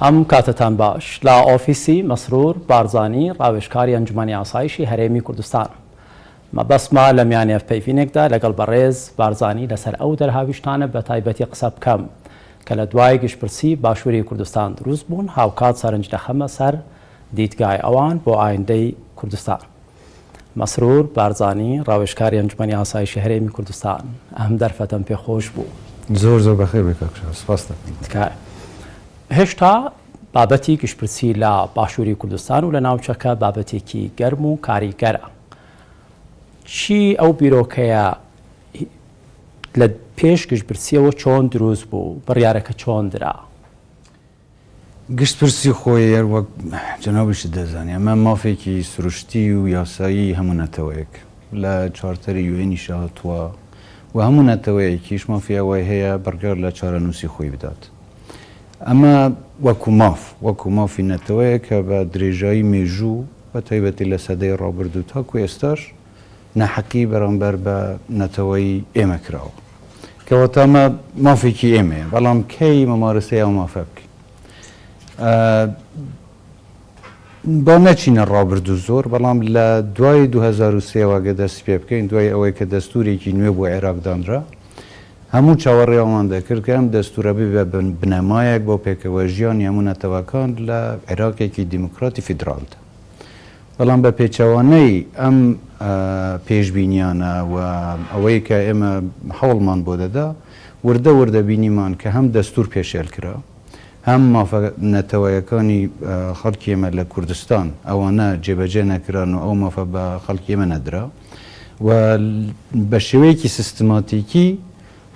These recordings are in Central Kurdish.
ئەم کاتەتان باش. لە ئۆفیسی مەسرور بارزانی ڕاوێژکاری ئەنجومەنی ئاسایشی هەرێمی کوردستان. مەبەستمە لە میانی هەڤپەیڤینێکدا لەگەڵ بەڕێز بارزانی لەسەر ئەو دەرهاویشتانە بە تایبەتی قسە بکەم کە لە دوای گشتپرسی باشووری کوردستان دروست بوون، هاوکات سەرنج دەخەمە سەر دیدگای ئەوان بۆ ئایندەی کوردستان. مەسرور بارزانی، ڕاوێژکاری ئەنجومەنی ئاسایشی هەرێمی کوردستان، ئەم دەرفەتەم پێ خۆش بوو. زۆر زۆر بەخێر بێی کاک شاهۆ، سوپاست دەکەم. تکایە. هێشتا بابەتی گشتپرسی لە باشووری کوردستان و لە ناوچەکە بابەتێکی گەرم و کاریگەرە. چی ئەو بیرۆکەیە لە پێش گشتپرسییەوە چۆن دروست بوو؟ بڕیارەکە چۆن درا؟ گشتپرسی خۆی هەر وەک جەنابیشت دەزانی ئەمە مافێکی سروشتی و یاسایی هەموو نەتەوەیەک لە چارتەری یوئێنیشا هاتووە و هەموو نەتەوەیەکیش مافی ئەوەی هەیە بڕیار لە چارەنووسی خۆی بدات. ئەمە وەکو ماف، وەکو مافی نەتەوەیەک کە بە درێژایی مێژوو بە تایبەتی لە سەدەی ڕابردوو تاکو ئێستاش ناحەقی بەرامبەر بە نەتەوەی ئێمە کراوە. کەواتە ئەمە مافێکی ئێمەیە، بەڵام کەی ممارەسەی ئەو مافە بکەین؟ با نەچینە ڕابردوو زۆر، بەڵام لە دوای 2003 وە گەر دەست پێ بکەین، دوای ئەوەی کە دەستوورێکی نوێ بۆ عێراق دانرا، هەموو چاوەڕێی ئەومان دەکرد کە ئەم دەستوورە ببێ بە بنەمایەک بۆ پێکەوەژیانی هەموو نەتەوەکان لە عێراقێکی دیموکراتی فیدراڵدا. بەڵام بە پێچەوانەی ئەم پێشبینیانە و ئەوەی کە ئێمە هەوڵمان بۆ دەدا، وردە وردە بینیمان کە هەم دەستوور پێشێل کرا، هەم مافە نەتەوەیەکانی خەڵکی ئێمە لە کوردستان ئەوانە جێبەجێ نەکران و ئەو مافە بە خەڵکی ئێمە نەدرا و بە شێوەیەکی سیستماتیکی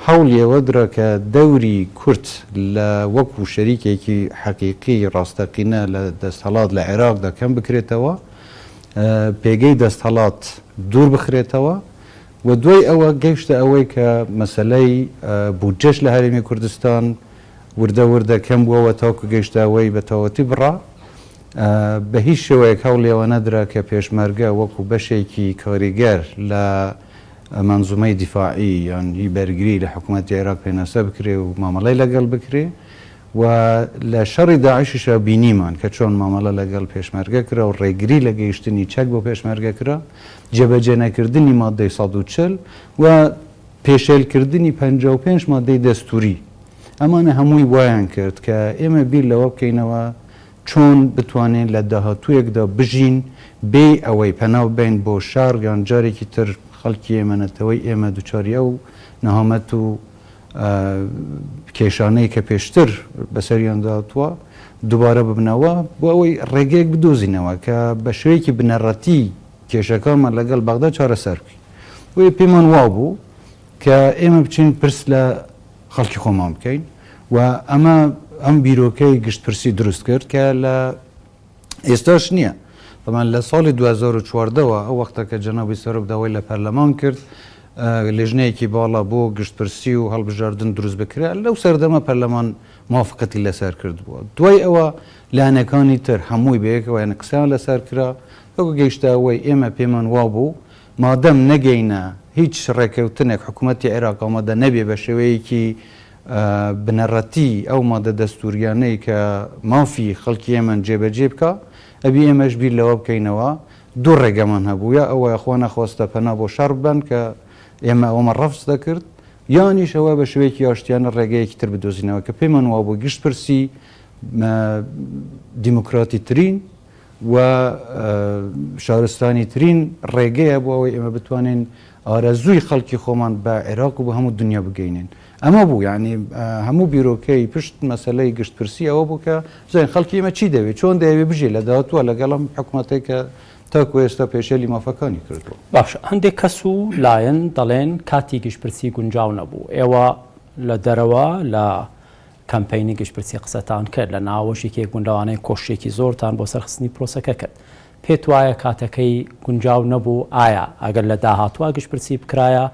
هەوڵی ئەوە درا کە دەوری کورد لە وەکوو شەریکێکی حەقیقی ڕاستەقینە لە دەستهەڵات لە عێراقدا کەم بکرێتەوە، پێگەی دەستهەڵات دوور بخرێتەوە و دوای ئەوە گەیشتە ئەوەی کە مەسەلەی بودجەش لە هەرێمی کوردستان وردە وردە کەم بووەوە تاکو گەیشتە ئەوەی بە تەواوەتی بڕا. بە هیچ شێوەیەک هەوڵی ئەوە نەدرا کە پێشمەرگە وەکوو بەشێکی کاریگەر لە مەنزومەی دیفاعی یان هی بەرگری لە حکومەتی عێراق پێناسە بکرێ و مامەڵەی لەگەڵ بکرێ و لە شەڕی داعشیشا بینیمان کە چۆن مامەڵە لەگەڵ پێشمەرگە کرا و ڕێگری لە گەیشتنی چەک بۆ پێشمەرگە کرا، جێبەجێ نەکردنی ماددەی 140 و پێشێلکردنی 55 ماددەی دەستووری ئەمانە هەمووی وایان کرد کە ئێمە بیر لەوە بکەینەوە چۆن بتوانین لە داهاتوویەکدا بژین بێی ئەوەی پەنا ببەین بۆ شەڕ یان جارێکی تر خەڵکی ئێمە نەتەوەی ئێمە دووچاری ئەو نەهامەت و کێشانەی کە پێشتر بەسەریاندا هاتووە دووبارە ببنەوە بۆ ئەوەی ڕێگەیەک بدۆزینەوە کە بە شێوەیەکی بنەڕەتی کێشەکانمان لەگەڵ بەغدا چارەسەر بکەین. بۆیە پێمان وابوو کە ئێمە بچین پرس لە خەڵکی خۆمان بکەین و ئەمە ئەم بیرۆکەی گشتپرسی دروست کرد کە لە ئێستاش نییە. تەبعەن لە ساڵی 2014 وە ئەو وەختە کە جەنابی سەرۆک داوای لە پەرلەمان کرد لیژنەیەکی باڵا بۆ گشتپرسی و هەڵبژاردن دروست بکرێت لەو سەردەمە پەرلەمان موافقەتی لەسەر کردبووە. دوای ئەوە لایەنەکانی تر هەمووی بەیەکەوە یانی قسەیان لەسەر کرا تاکو گەیشتە ئەوەی ئێمە پێمان وابوو مادەم نەگەینە هیچ ڕێکەوتنێک حکومەتی عێراق ئامادە نەبێ بە شێوەیەکی بنەڕەتی ئەو مادە دەستووریانەی کە مافی خەڵکی ئێمەن جێبەجێ بکا ئەبی ئێمەش بیر لەوە بکەینەوە دوو ڕێگەمان هەبوو یا ئەوە خوا نەخواستە پەنا بۆ شەڕ ببەن کە ئێمە ئەوەمان ڕەفز دەکرد یانیش ئەوە بە شێوەیەکی ئاشتیانە ڕێگەیەکی تر بدۆزینەوە کە پێمان وابوو گشتپرسی دیموکراتی ترین و شارستانی ترین ڕێگەیە بۆ ئەوەی ئێمە بتوانین ئارەزووی خەڵکی خۆمان بە عێراق و بە هەموو دنیا بگەینین. ئەمە بوو یعنی هەموو بیرۆکەی پشت مەسەلەی گشتپرسی ئەوە بوو کە بزانین خەڵکی ئێمە چی دەوێت، چۆن دەیەوێت بژی لە داهاتووە لەگەڵ ئەم حکومەتەی کە تاکو ئێستا پێشێلی مافەکانی کردووە. باشە هەندێک کەس و لایەن دەڵێن کاتی گشتپرسی گونجاو نەبوو، ئێوە لە دەرەوە لە کەمپەینی گشتپرسی قسەتان کرد، لە ناوەش یەکێک بوون لەوانەی کۆششێکی زۆرتان بۆ سەرخستنی پرۆسەکە کرد. پێت وایە کاتەکەی گونجاو نەبوو؟ ئایا ئەگەر لە داهاتووا گشتپرسی بکرایە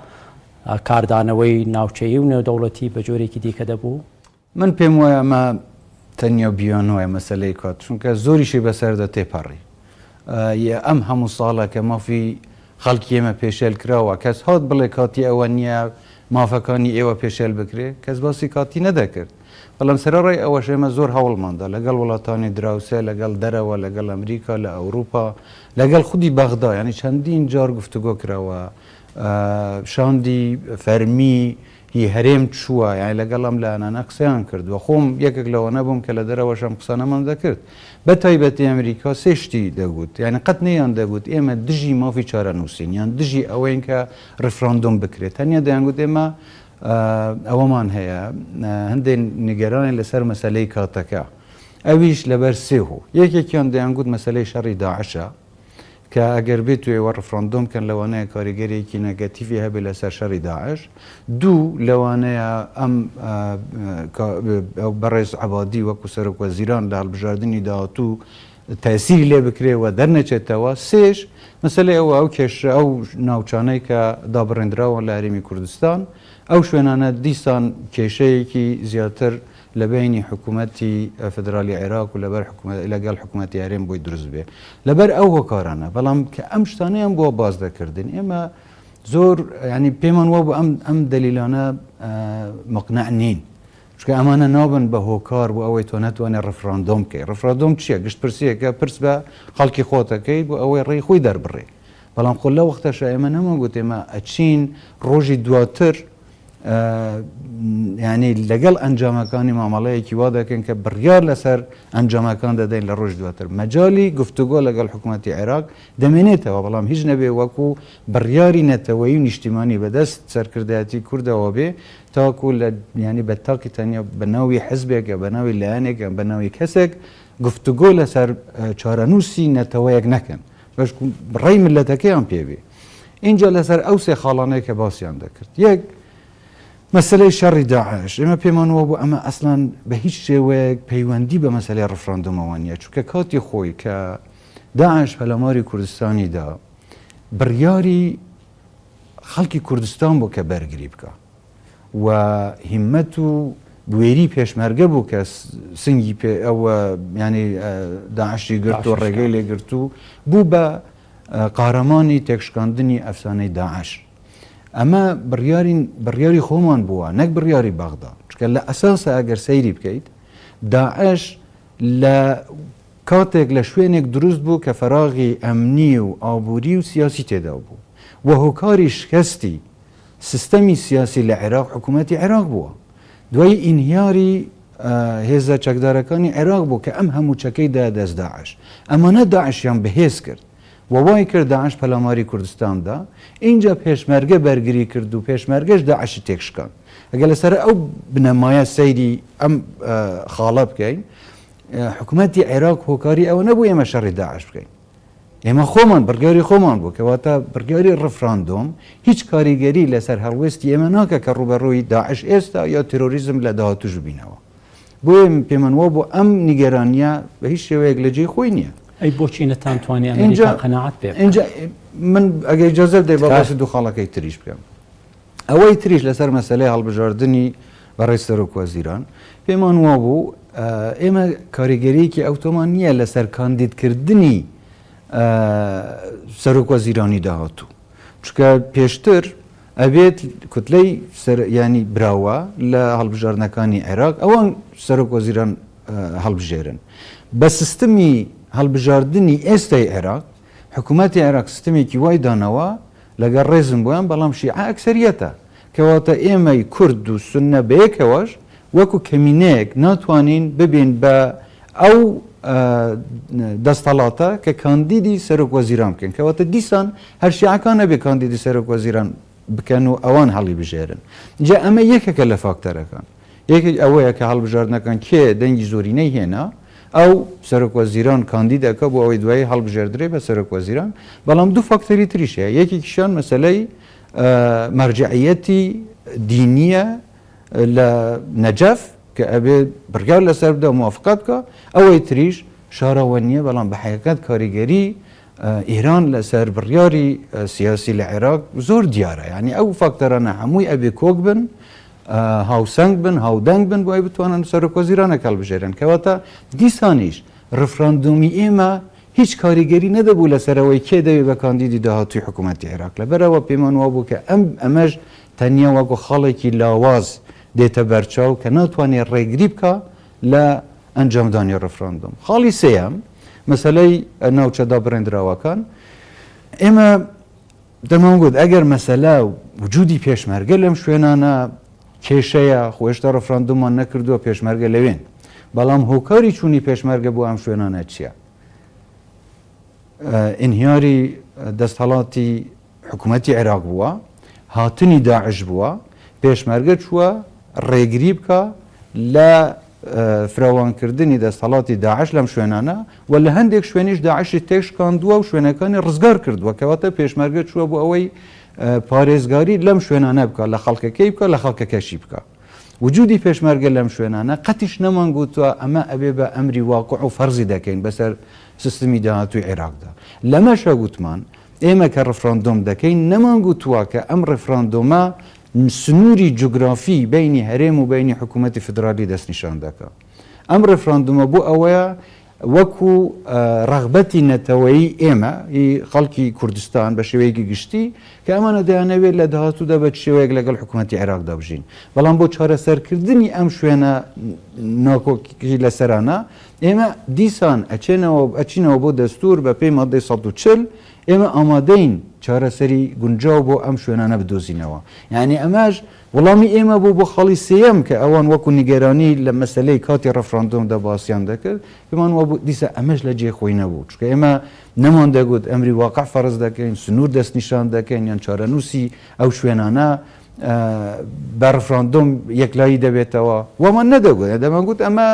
کاردانەوەی ناوچەیی و نێودەوڵەتی بە جۆرێکی دیکە دەبوو؟ من پێم وایە ئەمە تەنیا بیانۆیە مەسەلەی کات، چونکە زۆریشی بەسەردا تێپەڕی. ئەم هەموو ساڵە کە مافی خەڵکی ئێمە پێشێل کراوە، کەس هات بڵێ کاتی ئەوە نییە مافەکانی ئێوە پێشێل بکرێ؟ کەس باسی کاتی نەدەکرد. بەڵام سەرەڕای ئەوەش ئێمە زۆر هەوڵمان دا لەگەڵ وڵاتانی دراوسێ، لەگەڵ دەرەوە، لەگەڵ ئەمریکا، لە ئەوروپا، لەگەڵ خودی بەغدا، یانی چەندین جار گفتوگۆ کراوە، شاندی فەرمی هی هەرێم چووە، یانی لەگەڵ ئەم لایەنانە قسەیان کردووە. خۆم یەکێک لەوانە بووم کە لە دەرەوەش ئەم قسانەمان دەکرد. بە تایبەتی ئەمریکا سێ شتی دەگوت، یانی قەت نەیان دەگوت ئێمە دژی مافی چارەنووسین یان دژی ئەوەین کە ڕیفراندۆم بکرێت، تەنیا دەیانگوت ئێمە ئەوەمان هەیە هەندێک نیگەرانین لەسەر مەسەلەی کاتەکە، ئەویش لەبەر سێ هۆ، یەکێکیان دەیانگوت مەسەلەی شەڕی داعشە کە ئەگەر بێت و ئێوە ڕفراندۆم بکەن لەوانەیە کاریگەریەکی نەگەتیڤی هەبێت لەسەر شەڕی داعش، دوو لەوانەیە ئەم بەڕێز عەبادی وەکو سەرۆک وەزیران لە هەڵبژاردنی داهاتوو تەئسیری لێ بکرێ و دەرنەچێتەوە، سێش مەسەلەی ئەوە ئەو کێشە ئەو ناوچانەی کە دابڕێندراون لە هەرێمی کوردستان ئەو شوێنانە دیسان کێشەیەکی زیاتر لە بەینی حکوومەتی فدرالی عێراق و لەبەر حکوومەت لەگەڵ حکوومەتی هەرێم بۆی دروست بێ لەبەر ئەو هۆکارانە بەڵام کە ئەم شتانەیان بۆ باس دەکردن ئێمە زۆر ینی پێمان وابوو ئەم ئەم دەلیلانە مقنع نین چونکە ئەمانە نابن بە هۆکار بۆ ئەوەی تۆ نەتوانێت ڕفراندۆم بکەی. ڕفرادۆم چییە؟ گشتپرسییەکە پرس بە خەڵکی خۆت ئەکەیت بۆ ئەوەی ڕێی خۆی دەربڕێ. بەڵام خۆ لەو وەختەشا ئێمە نەمانگوت ئێمە ئەچین ڕۆژی دواتر یانی لەگەڵ ئەنجامەکانی مامەڵەیەکی وا دەکەین کە بڕیار لەسەر ئەنجامەکان دەدەین لە ڕۆژ دواتر. مەجالی گفتوگۆ لەگەڵ حکوومەتی عێراق دەمێنێتەوە، بەڵام هیچ نەبێ وەکوو بڕیاری نەتەوەیی و نیشتیمانی بەدەست سەرکردایەتی کوردەوە بێ تاکو لە یانی بە تاکی تەنیا بە ناوی حزبێک یا بە ناوی لایەنێک یان بە ناوی کەسێک گفتوگۆ لەسەر چارەنووسی نەتەوەیەک نەکەن بەشکو ڕێی ملەتەکەیان پێ بێ. ئینجا لەسەر ئەو سێ خاڵانەی کە باسیان دەکرد یەک مەسەلەی شەڕی داعش ئێمە پێمان وابوو ئەمە ئەسڵەن بە هیچ شێوەیەک پەیوەندی بە مەسەلەی ڕفراندۆمەوە نییە چونکە کاتی خۆی کە داعش پەلاماری کوردستانی دا بڕیاری خەڵکی کوردستان بوو کە بەرگری بکا و هیمەت و بوێری پێشمەرگە بوو کە سنگی پێ ئەوە ینی داعشی گرت و ڕێگەی لێ گرت و بوو بە قارەمانی تێکشکاندنی ئەفسانەی داعش. ئەمە بڕیاری بڕیاری خۆمان بووە نەک بڕیاری بەغدا چکە لە ئەساسە ئەگەر سەیری بکەیت داعش لە کاتێک لە شوێنێک دروست بوو کە فەراغی ئەمنی و ئابووری و سیاسی تێدا بوو و هۆکاری شکستی سیستەمی سیاسی لە عێراق حکوومەتی عێراق بووە. دوای ئینهیاری هێزە چەکدارەکانی عێراق بوو کە ئەم هەموو چەکەی دایە دەست داعش. ئەمانە داعشیان بەهێز کرد و وای کرد داعش پەلاماری کوردستان دا. ئینجا پێشمەرگە بەرگری کرد و پێشمەرگەش داعشی تێکشکاند. ئەگەر لەسەر ئەو بنەمایە سەیری ئەم خاڵە بکەین، حکومەتی عێراق هۆکاری ئەوە نەبوو ئێمە شەڕی داعش بکەین. ئێمە خۆمان بڕیاری خۆمان بوو کەواتە بڕیاری ڕفراندۆم هیچ کاریگەری لەسەر هەڵوێستی ئێمە ناکە کە ڕووبەڕووی داعش ئێستا یا تیرۆریزم لە داهاتووش ببینەوە. بۆیە پێمان وابوو ئەم نیگەرانییە بە هیچ شێوەیەک لە جێی خۆی نییە. ئەی بۆچی نەتانتوانی ئەمریکا قەناعەت پێ بکەن؟ ئینجا من ئەگەر ئیجازە بدەی با باسی دوو خاڵەکەی تریش بکەم. ئەوەی تریش لەسەر مەسەلەی هەڵبژاردنی بەڕێز سەرۆک وەزیران، پێمان وابوو ئێمە کاریگەریەکی ئەوتۆمان نییە لەسەر کاندیدکردنی سەرۆک وەزیرانی داهاتوو، چونکە پێشتر ئەبێت کوتلەی ینی براوە لە هەڵبژاردنەکانی عێراق ئەوان سەرۆک وەزیران هەڵبژێرن. بە سیستمی هەڵبژاردنی ئێستای عێراق حکوومەتی عێراق سیستمێکی وای داناوە لەگەڵ ڕێزم بۆیان بەڵام شیعە ئەکسەریەتە کەواتە ئێمەی کورد و سوننە بەیەکەوەش وەکو کەمینەیەک ناتوانین ببین بە ئەو دەستەڵاتە کە کاندیدی سەرۆک وەزیران بکەین کەواتە دیسان هەر شیعەکان نەبێ کاندیدی سەرۆک وەزیران بکەن و ئەوان هەڵیبژێرن جا ئەمە یەکێکە لە فاکتەرەکان. یەکێک ئەوەیە کە هەڵبژاردنەکان کێ دەنگی زۆرینەی هێنا ئەو سەرۆک وەزیران کاندید ئەکا بۆ ئەوەی دوایی هەڵبژێردرێ بە سەرۆک وەزیران، بەڵام دوو فاکتەری تریش هەیە یەکێکیشیان مەسەلەی مەرجەعیەتی دینیە لە نەجەف کە ئەبێ بڕیار لەسەر بدا و موافقە بکا، ئەوەی تریش شاراوە نییە بەڵام بە حەقیقەت کاریگەری ئێران لەسەر بڕیاری سیاسی لە عێراق زۆر دیارە یانی ئەو فاکتەرانە هەمووی ئەبێ کۆک بن هاوسەنگ بن هاودەنگ بن بۆ ئەوەی بتوانن سەرۆک وەزیرانێک هەڵبژێرن کەواتە دیسانیش ڕفراندۆمی ئێمە هیچ کاریگەری نەدەبوو لەسەر ئەوەی کێ دەبێ بە کاندیدی داهاتووی حکوومەتی عێراق لەبەرئەوە پێمان وابوو کە ئەم ئەمەش تەنیا وەکو خاڵێکی لاواز. دێتە بەرچاو کە ناتوانێ ڕێگری بکا لە ئەنجامدانی ڕفراندۆم. خاڵی سێیەم، مەسەلەی ناوچە دابڕێندراوەکان، ئێمە دەمانگوت ئەگەر مەسەلە وجودی پێشمەرگە لەم شوێنانە کێشەیە، خۆ هێشتا ڕفراندۆممان نەکردووە پێشمەرگە لەوێن، بەڵام هۆکاری چوونی پێشمەرگە بۆ ئەم شوێنانە چییە؟ ئینهیاری دەستهەڵاتی حکومەتی عێراق بووە، هاتنی داعش بووە، پێشمەرگە چووە ڕێگری بکا لە فراوانکردنی دەستهەڵاتی داعش لەم شوێنانە و لە هەندێک شوێنیش داعشی تێکشکاندووە و شوێنەکانی ڕزگار کردووە، کەواتە پێشمەرگە چووە بۆ ئەوەی پارێزگاری لەم شوێنانە بکا، لە خەڵکەکەی بکا، لە خەڵکەکەشی بکا. وجودی پێشمەرگە لەم شوێنانە قەتیش نەمانگوتووە ئەمە ئەبێ بە ئەمری واقع و فەرزی دەکەین بەسەر سیستمی داهاتووی عێراقدا. لەمەشە گوتمان ئێمە کە ڕفراندۆم دەکەین نەمانگوتووە کە ئەم ڕفراندۆمە سنووری جوگرافی بەینی هەرێم و بەینی حکوومەتی فیدرالی دەستنیشان دەکا. ئەم ڕفراندۆمە بۆ ئەوەیە وەکو ڕەغبەتی نەتەوەیی ئێمە ی خەڵکی کوردستان بە شێوەیەکی گشتی کە ئەمانە دەیانەوێت لە داهاتوودا بە چ شێوەیەک لەگەڵ حکوومەتی عێراقدا بژین بەڵام بۆ چارەسەرکردنی ئەم شوێنە ناکۆکی لەسەرانە ئێمە دیسان ئەچێنەوە ئەچینەوە بۆ دەستوور بە پێی مادەی 140 ئێمە ئامادەین چارەسەری گونجاو بۆ ئەم شوێنانە بدۆزینەوە یعنی ئەمەش وەڵامی ئێمە بوو بۆ خاڵی سێیەم کە ئەوان وەکو نیگەرانی لە مەسەلەی کاتی ڕفراندۆمدا باسیان دەکرد، پێمان وابوو دیسان ئەمەش لە جێی خۆی نەبوو، چونکە ئێمە نەمان دەگوت ئەمری واقع فەرز دەکەین، سنوور دەستنیشان دەکەین یان چارەنووسی ئەو شوێنانە بە ڕفراندۆم یەکلایی دەبێتەوە، وامان نەدەگوت، دەمانگوت ئەمە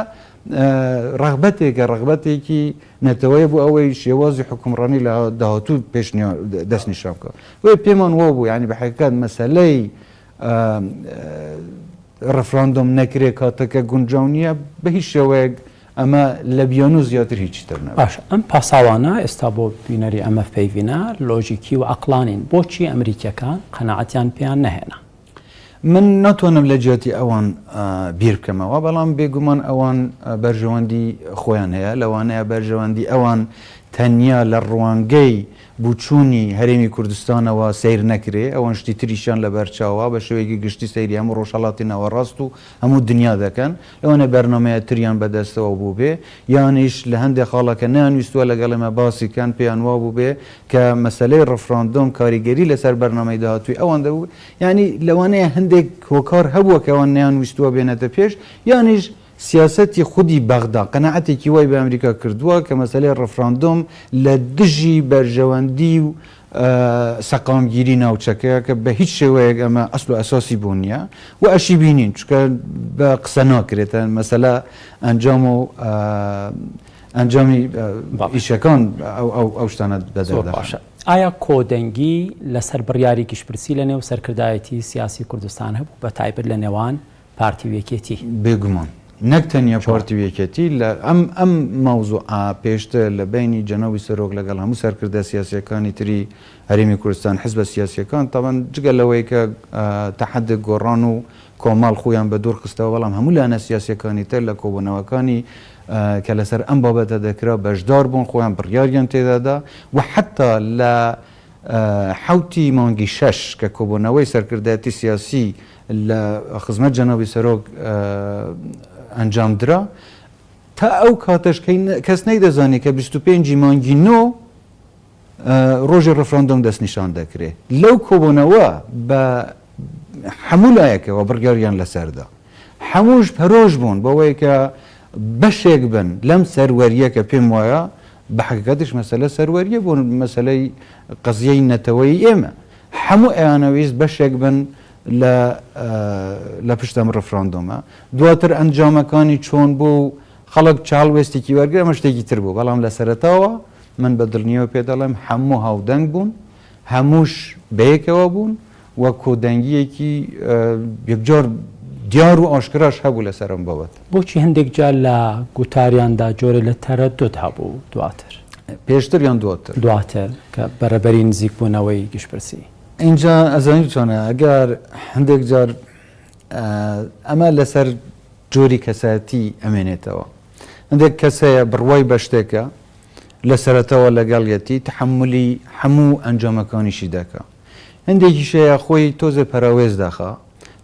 ڕەغبەتێکە، ڕەغبەتێکی نەتەوەیە بۆ ئەوەی شێوازی حوکمڕانی لە داهاتوو پێشنیار دەستنیشان بکات. بۆیە پێمان وابوو یانی بە حەقیقەت مەسەلەی ڕفراندۆم نەکرێ کاتەکە گونجاو نییە بە هیچ شێوەیەک ئەمە لە بیانوو زیاتر هیچی تر نەبوو. باشە ئەم پاساوانە ئێستا بۆ بینەری ئەم هەڤپەیڤینە لۆژیکی و عەقڵانین، بۆچی ئەمریکییەکان قەناعەتیان پێیان نەهێنا؟ من ناتوانم لە جیاتی ئەوان بیر بکەمەوە، بەڵام بێگومان ئەوان بەرژەوەندی خۆیان هەیە، لەوانەیە بەرژەوەندی ئەوان تەنیا لە ڕوانگەی بوچوونی هەرێمی کوردستانەوە سەیر نەکرێ، ئەوان شتی تریشیان لەبەر چاوە، بە شێوەیەکی گشتی سەیری هەموو ڕۆژهەڵاتی ناوەڕاست و هەموو دنیا دەکەن، لەوانەیە بەرنامەیە تریان بە دەستەوە بووبێ، یانیش لە هەندێ خاڵا کە نەیانویستووە لەگەڵ ئێمە باسی کەن، پێیان وابووبێ کە مەسەلەی ڕفراندۆم کاریگەری لەسەر بەرنامەی داهاتووی ئەوان دەبوو، یانی لەوانەیە هەندێک هۆکار هەبووە کە ئەوان نەیانویستووە بێنێتە پێش، یانیش سیاسەتی خودی بەغدا قەناعەتێکی وای بە ئەمریکا کردووە کە مەسەلەی ڕفراندۆم لە دژی بەرژەوەندی و سەقامگیری ناوچەکەیە کە بە هیچ شێوەیەک ئەمە ئەسل و ئەساسی بۆ نییە و ئەشی بینین چونکە بە قسە ناکرێت مەسەلە ئەنجام و ئەنجامی ئیشەکان ئەو شتانە بەدەر دەخەن. ئایا کۆدەنگی لەسەر بڕیاری گشتپرسی لەنێو سەرکردایەتی سیاسی کوردستان هەبوو بەتایبەت لە نێوان پارتی و یەکێتی؟ بێگومان. نەک تەنیا پارتی و یەکێتی، لە ئەم ئەم مەوزوعە پێشتر لە بەینی جەنابی سەرۆک لەگەڵ هەموو سەرکردە سیاسییەکانی تری هەرێمی کوردستان، حزبە سیاسییەکان، تەبعەن جگە لەوەی کە تەحەدی گۆڕان و کۆمەڵ خۆیان بە دوور خستەوە، بەڵام هەموو لایەنە سیاسییەکانی تر لە کۆبوونەوەکانی کە لەسەر ئەم بابەتە دەکرا بەشدار بوون، خۆیان بڕیاریان تێدا دا و حەتتا لە حەوتی مانگی شەش کە کۆبوونەوەی سەرکردایەتی سیاسی لە خزمەت جەنابی سەرۆک ئەنجام درا، تا ئەو کاتەش کەس نەیدەزانی کە 25 ی مانگی نۆ ڕۆژی ڕفراندۆم دەستنیشان دەکرێ. لەو کۆبوونەوە بە هەموو لایەکەوە بڕیاریان لەسەردا. هەمووش پەرۆش بوون بەوەی کە بەشێک بن لەم سەروەرییە کە پێم وایە بە حەقیقەتیش مەسەلە سەروەرییە بۆ مەسەلەی قەزیەی نەتەوەیی ئێمە. هەموو ئەیانەویست بەشێک بن لە لە پشت ئەم ڕفراندۆمە. دواتر ئەنجامەکانی چۆن بوو و خەڵک چ هەڵوێستێکی وەرگرت ئەمە شتێکی تر بوو، بەڵام لە سەرەتاوە من بە دڵنیایەوە پێ دەڵێم هەموو هاودەنگ بوون، هەمووش بەیەکەوە بوون و کۆدەنگییەکی یەکجار دیار و ئاشکراش هەبوو لەسەر ئەم بابەتە. بۆچی هەندێک جار لە گوتاریاندا جۆرێ لە تەرەدود هەبوو دواتر؟ پێشتر یان دواتر؟ دواتر کە بەرەبەری نزیکبوونەوەی گشتپرسی. ئینجا ئەزانی چۆنە ئەگەر هەندێک جار ئەمە لەسەر جۆری کەسایەتی ئەمێنێتەوە. هەندێک کەس هەیە بڕوای بە شتێکە لە سەرەتاوە لەگەڵیەتی تەحەمولی هەموو ئەنجامەکانیشی دەکا. هەندێکیش هەیە خۆی تۆزێ پەراوێز دەخا.